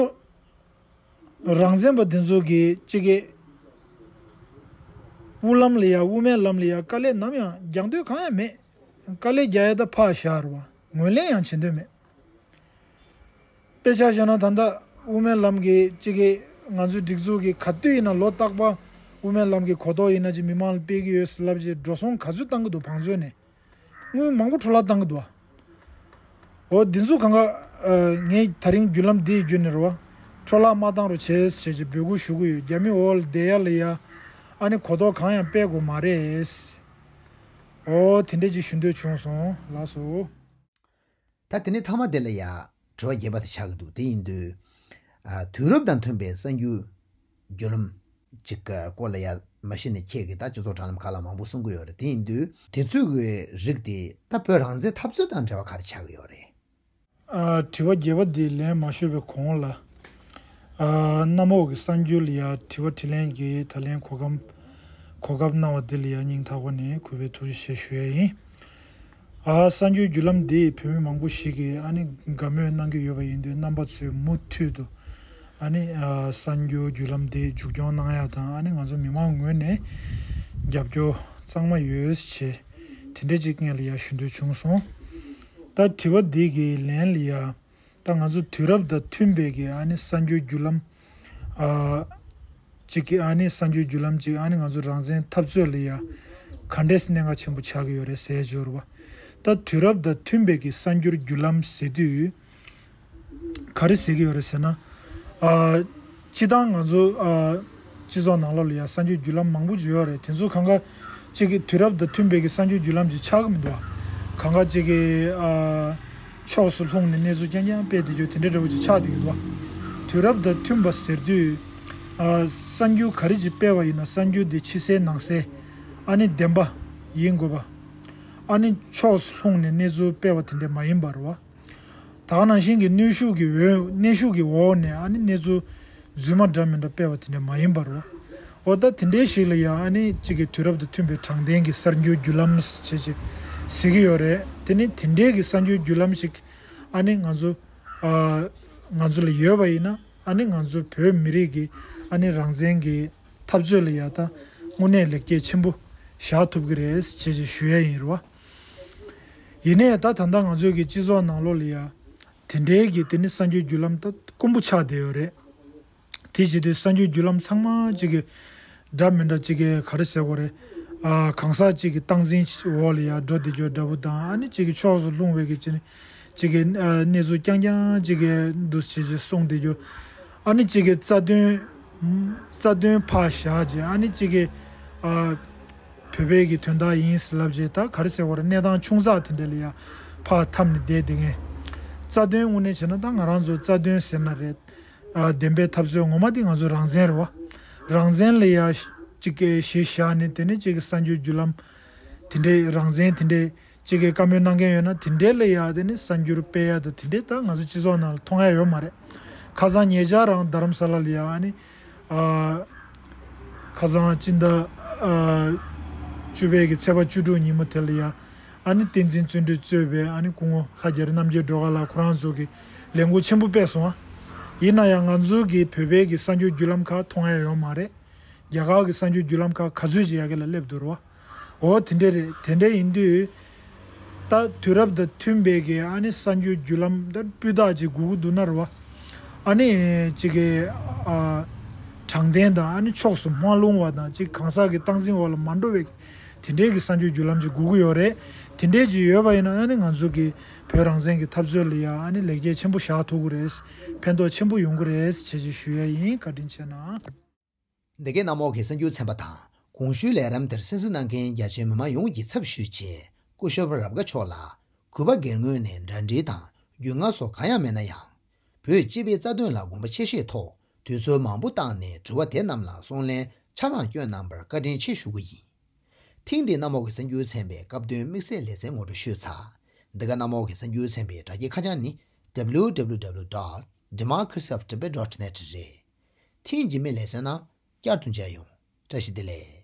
རང་བཙན་པ་དེ་ཚོ་གི་གཅིག་གི་དབུ་ལམ་ལ་ཡ་དབུ་མའི་ལམ་ལ་ཡ་དཀའ་ལས་ནམ་ཡང་རྒྱག་འདོད་གང་ཡང་མེད། དཀའ་ལས་རྒྱག་ཡ་ད་ཕར་བཞག་རེད་བ། ངོས་ལེན་ཡང་བྱེད་འདོད་མེད། དཔེ་ཆ་བཞག་ན་ད་ལྟ་དབུ་མའི་ལམ་གྱི་གཅིག་གི་ང་ཚོའི་སྒྲིག་འཛུགས་ཀྱི་ག་དུས་ཡིན་ན་ལོ་རྟག་པར་དབུ་མའི་ལམ་གྱི་གོ་རྟོགས་ཡིན་ན་ཅིག་མི་མང་ལ་སྤེལ་གྱི་ཡོད་ཟེར་ལབ་བྱས་འགྲོ་སོང་ག་ཚོད་བཏང་གི་འདུག་བང་མཛོད་ནས་དངུལ་མང་པོ་འཕྲོ་བརླག་བཏང་གི་འདུག་ཨ། འོ་འདི་ཚོ་གང་ག་ངས་ད་རིང་བརྒྱུད་ལམ་འདིའི་བརྒྱུད་ནས་རེད་བ། འཕྲོ་བརླག་མ་བཏང་རོགས་བྱེད་ཟེར་བྱས་འབོད་སྐུལ་ཞུ་གི་ཡོད། རྒྱ་མི་འོག་ལ་བསྡད་ཡ་ལ་ཡ་ཨ་ནི་གོ་རྟོགས་གང་ཡང་སྤེལ་དགོས་མ་རེད། འོ་དེ་འདྲས་ཅིག་ཞུ་འདོད་བྱུང་སོང་། ལགས་སོ། ད་དེ་ནས་མཐའ་མ་དེ་ལ་ཡ་དྲི་བ་རྒྱས་པ་དེ་ཆགས་ཀྱི་འདུག་དེ་ཡིན་དུས། ཨ་དུས་རབས་དང་མཐུན་པའི་གསར་འགྱུར་བརྒྱུད་ལམ་ཅིག་གི་སྐོར་ལ་ཡ་མ་གཞི་ནས་ཁྱེད་ཀྱིས་ད་སྤྱི་ཚོགས་དྲ་ལམ་ཁག་ལ་མང་པོ་གསུང་གི་ཡོད་རེད། དེ་ཡིན་དུས་དེ་ཚོའི་གི་རིགས་དེ་ད་བོད་རང་བཙན་འཐབ་རྩོད་དང་འབྲེལ་བ་ག་རེ་ཆགས་ཀྱི་ཡོད་རེད། ཨ་དྲི་བ་རྒྱས་པ་འདི་ལན་མ་ཞུས་པའི་གོང་ལ། ཨ་གནམ་འོག་གི་གསར་འགྱུར་ལ་ཡ་དྲི་བ་དྲིས་ལན་གྱི་ད་ལན་གོ་སྐབས་གོ་སྐབས་གནང་བ་འདི་ལ་ཡ་སྙིང་ཐག་པ་ནས་གུས་པའི་ཐུགས་རྗེ་ཆེ་ཞུ་ཡ་ཡིན། ཨ་གསར་འགྱུར་བརྒྱུད་ལམ་འདི་བོད་མི་མང་པོ་ཞིག་གིས་ཨ་ནི་དགའ་མོས་གནང་གི་ཡོད་པ་ཡིན་དུས་རྣམ་པ་ཚོས་མུ་མཐུད་དུ་ཨ་ནི་ཨ་གསར་འགྱུར་བརྒྱུད་ལམ་འདི་མཇུག་སྐྱོང་གནང་ཡ་དང་ཨ་ནི་ང་ཚོ་མི་མང་ངོས་ནས་རྒྱབ་སྐྱོར་གཙང་མ་ཡོད་ཅེས་དེ་འདྲ་ཅིག་སྔོན་ལ་ཡ་ཞུ་འདོད་བྱུང་སོང་། ད་དྲི་བ་འདི་གི་ལན་ལ་ཡ། ད་ང་ཚོ་དུས་རབས་དང་མཐུན་པའི་གི་ཨ་ནི་གསར་འགྱུར་བརྒྱུད་ལམ། ཨ་གཅིག་གི་ཨ་ནི་གསར་འགྱུར་བརྒྱུད་ལམ་གཅིག་ཨ་ནི་ང་ཚོ་རང་བཙན་འཐབ་རྩོད་ལ་ཡ་ག་འདྲས་གནད་འགག་ཆེན་པོ་ཆགས་ཀྱི་ཡོད་རེད་ཟེར་འབྱོར་བ། ད་དུས་རབས་དང་མཐུན་པའི་གི་གསར་འགྱུར་བརྒྱུད་ལམ་ཟེར་དུས། ག་རེ་ཟེར་གྱི་ཡོད་རེད་ཟེར་ན། ཨ་སྤྱི་བཏང་ང་ཚོ་ཨ་སྤྱི་ཚོགས་ནང་ལོགས་ལ་ཡ་གསར་འགྱུར་བརྒྱུད་ལམ་མང་པོ་ཅིག་ཡོད་རེད། དེ་ཚོ་གང་ག་གཅིག་གི་དུས་རབས་དང་མཐུན་པའི་གི་གསར་འགྱུར་བརྒྱུད་ལམ་ཅིག་ཆགས་ཀྱི་མི་འདུག་བ། གང་ག་གཅིག་གི་ཨ་ཕྱོགས་སུ་ལྷུང་ནས་གནས་ཚུལ་རྐྱང་རྐྱང་སྤེལ་བསྡད་རྒྱུ་དེ་འདྲ་འདྲ་བོ་ཅིག་ཆགས་བསྡད་ཀྱི་འདུག་བ། དུས་རབས་དང་མཐུན་པ་ཟེར་དུས། ཨ་གསར་འགྱུར་ག་རེ་ཅིག་སྤེལ་བ་ཡིན་ན་གསར་འགྱུར་དེ་ཕྱི་གསལ་ནང་གསལ། ཨ་ནི་བདེན་པ་ཡིན་དགོས་པ། ཨ་ནི་ཕྱོགས་སུ་ལྷུང་ནས་གནས་ཚུལ་སྤེལ་བ་དེ་འདྲ་མ་ཡིན་པ་རེད་བ། ད་ག་ནང་བཞིན་གྱི་གནོན་ཤུགས་ཀྱི་འོག་གནོན་ཤུགས་ཀྱི་འོག་ནས་ཨ་ནི་གནས་ཚུལ་རྫུན་མ་འདྲ་མི་འདྲ་སྤེལ་བ་དེ་འདྲ་མ་ཡིན་པ་རེད་བ། འོ་ད་དེ་འདྲའི་ཞིག་ལ་ཡང་ཨ་ནི་གཅིག་གི་དུས་རབས་དང་མཐུན་པའི་དྲང་བདེན་གྱི་གསར་འགྱུར་བརྒྱུད་ལམ་ཞེས་ཅིག་ཟེར་གྱི་ཡོད་རེད། དེ་ནི་དེ་འདྲའི་གི་གསར་འགྱུར་བརྒྱུད་ལམ་ཞིག་ཨ་ནི་ང་ཚོ་ཨ་ང་ཚོ་ལ་ཡོད་པ་ཡིན་ན་ཨ་ནི་ང་ཚོ་བོད་མི་རིགས་ཀྱི་ཨ་ནི་རང་བཙན་གྱི་འཐབ་རྩོད་ལ་ཡ་ད་དངོས་གནས་ལེགས་སྐྱེས་ཆེན་པོ་བཞག་ཐུབ་ཀྱི་རེད་ཅེས་ཅིག་ཞུ་ཡས་ཡིན་རེད་བ། ཡིན་ནའི་ད་ད་ལྟ་ང་ཚོའི་གི་སྤྱི་ཚོགས་ནང་ལོགས་ལ་ཡ་དེ་འདྲའི་གི་དེ་ནི་གསར་འགྱུར་བརྒྱུད་ལམ་ད་དཀོན་པོ་ཆགས་བསྡད་ཡོད་རེད། དེ་བྱེད་དུས་གསར་འགྱུར་བརྒྱུད་ལམ་ཚང་མ་གཅིག་གི་འདྲ་མི་འདྲ་གཅིག་གི་ག་རེ་ཟེར་དགོས་རེད། ཨ་གང་ཟག་གཅིག་གི་སྟངས་འཛིན་འོག་ལ་ཡ་འགྲོ་བསྡད་རྒྱུ་འདྲ་པོ་དང་། ཨ་ནི་གཅིག་གི་ཕྱོགས་སུ་ལྷུང་བའི་གི་གཅིག་ནི་གཅིག་གི་ཨ་གནས་ཚུལ་རྐྱང་རྐྱང་གཅིག་གི་འདུ་བྱེད་ཀྱི་གསུང་བསྡད་རྒྱུ། ཨ་ནི་གཅིག་གི་རྩ་དོན་རྩ་དོན་ཕར་བཞག་ཅིག་ཨ་ནི་གཅིག་གི་ཨ་བོད་པའི་གི་དོན་དག་ཡིན་ཟེར་ལབ་ཅིག་ད་ག་རེ་ཟེར་དགོས་རེད། གནས་སྟངས་ཆུང་ཙག་དེ་འདྲ་ལ་ཡ་ཕར་འཐམས་ནས་བསྡད་བསྡད་མཁན། རྩ་དོན་དངོས་གནས་བྱས་ན་ད་ང་རང་ཚོ་རྩ་དོན་ཟེར་ན་རེད། ཨ་བདེན་པའི་འཐབ་རྩོད་ངོ་མ་དེ་ང་ཚོའི་རང་བཙན་རེད་བ། རང་བཙན་ལ་ཡ་གཅིག་གི་གཞི་བཞག་ནས་དེ་ནས་གཅིག་གི་གསར་འགྱུར་བརྒྱུད་ལམ་དེ་འདྲའི་རང་བཙན་དེ་འདྲའི་གཅིག་གི་བཀའ་མོལ་གནང་མཁན་ཡོད་ན་དེ་འདྲའི་ལ་ཡ་དེ་ནས་གསར་འགྱུར་སྤེལ་ཡ་དང་དེ་འདྲའི་ད་ང་ཚོ་སྤྱི་ཚོགས་ནང་ལ་མཐོང་ཡ་ཡོད་མ་རེད། ཁ་སང་ཉེ་ཆར་རང་རྡ་རམ་ས་ལ་ལ་ཡ་ཨ་ནི་ཨ་ཁ་སང་སྤྱི་ཟླ་ཨ་བཅུ་པའི་གི་ཚེས་པ་བཅུ་དྲུག་ཉིན་མོ་དེ་ལ་ཡ། ཨ་ནི་བསྟན་འཛིན་བརྩོན་འགྲུས་གཙོས་པའི་ཨ་ནི་སྐུ་ངོ་ལྷ་རྒྱ་རི་རྣམ་རྒྱལ་སྒྲོལ་དཀར་ལགས་ཁོ་རང་ཚོ་གིས་ལས་འགུལ་ཆེན་པོ་སྤེལ་སོང་ཨ། ཡིན་ན་ཡང་ང་ཚོ་གི་བོད་པའི་གི་གསར་འགྱུར་བརྒྱུད་ལམ་ཁག་མཐོང་ཡ་ཡོད་མ་རེད། རྒྱ་གར་གི་གསར་འགྱུར་བརྒྱུད་ལམ་ཁག་ག་ཚོད་ཅིག་ཡ་གི་ལ་སླེབས་འདུག་རེད་བ། འོ་དེ་འདྲ་རེད། དེ་འདྲ་ཡིན་དུས་ད་དུས་རབས་དང་མཐུན་པའི་གི་ཨ་ནི་གསར་འགྱུར་བརྒྱུད་ལམ་ད་སྤུས་དག་ཅིག་དགོས་ཀྱི་འདུག་ན་རེད་བ། ཨ་ནི་ཅིག་གི་ཨ་དྲང་བདེན་དང་ཨ་ནི་ཕྱོགས་སུ་མ་ལྷུང་བ་དང་ཅིག་གང་ཟག་གི་སྟངས་འཛིན་འོག་ལ་མ་འགྲོ་བའི་དེ་འདྲའི་གི་གསར་འགྱུར་བརྒྱུད་ལམ་ཅིག་དགོས་ཀྱི་ཡོད་རེད། དེ་འདྲའི་ཅིག་ཡོད་པ་ཡིན་ན་ཨ་ནི་ང་ཚོ་གི་བོད་རང་བཙན་གྱི་འཐབ་རྩོད་ལ་ཡ་ཨ་ནི་ལེགས་སྐྱེས་ཆེན་པོ་བཞག་ཐུབ་ཀྱི་རེད། ཕན་ཐོགས་ཆེན་པོ་ཡོང་གི་རེད་ཅེས་ཅིག་ཞུ་ཡ་ཡིན། བཀའ་དྲིན་ཆེ་གནང་། འདི་གའི་གནམ་འོག་གི་གསར་འགྱུར་ཚན་པ་དང་གོང་ཞུས་ལས་རིམ་དེར་གསན་གཟིགས་གནང་མཁན་རྒྱ་ཆེའི་མི་མང་ཡོངས་ཀྱི་ཚབ་ཞུས་རྗེས་སྐུ་ཞབས་རབ་དགའ་མཆོག་ལ་གུས་པ་སྒེར་ངོས་ནས་འདྲ་འདྲི་དང་རྒྱུས་མངའ་སོགས་གང་ཡང་མེད་ན་ཡང་། བོད་སྤྱི་པའི་རྩ་དོན་ལ་དགོངས་པ་ཆེ་བཞེས་ཐོག་དུས་ཚོད་མང་པོ་བཏང་ནས་དྲི་བ་དེ་རྣམས་ལ་གསུང་ལན་ཆ་ཚང་བསྐྱོན་གནང་བར་བཀའ་དྲིན་ཆེ་ཞུ་གི་ཡིན། ཐེངས་འདིའི་གནམ་འོག་གི་གསར་འགྱུར་ཚན་པའི་སྐབས་དོན་དམིགས་བསལ་ལེ་ཚན་ངོ་སྤྲོད་ཞུས་ཚར། འདི་ག་གནམ་འོག་གི་གསར་འགྱུར་ཚན་པའི་དྲ་རྒྱའི་ཁ་བྱང་ནི་W W W dot democracy of tibet dot net རེད། ཐེངས་རྗེས་མའི་ལེ་ཚན་ནང་བསྐྱར་དུ་མཇལ་ཡོང་། བཀྲ་ཤིས་བདེ་ལེགས།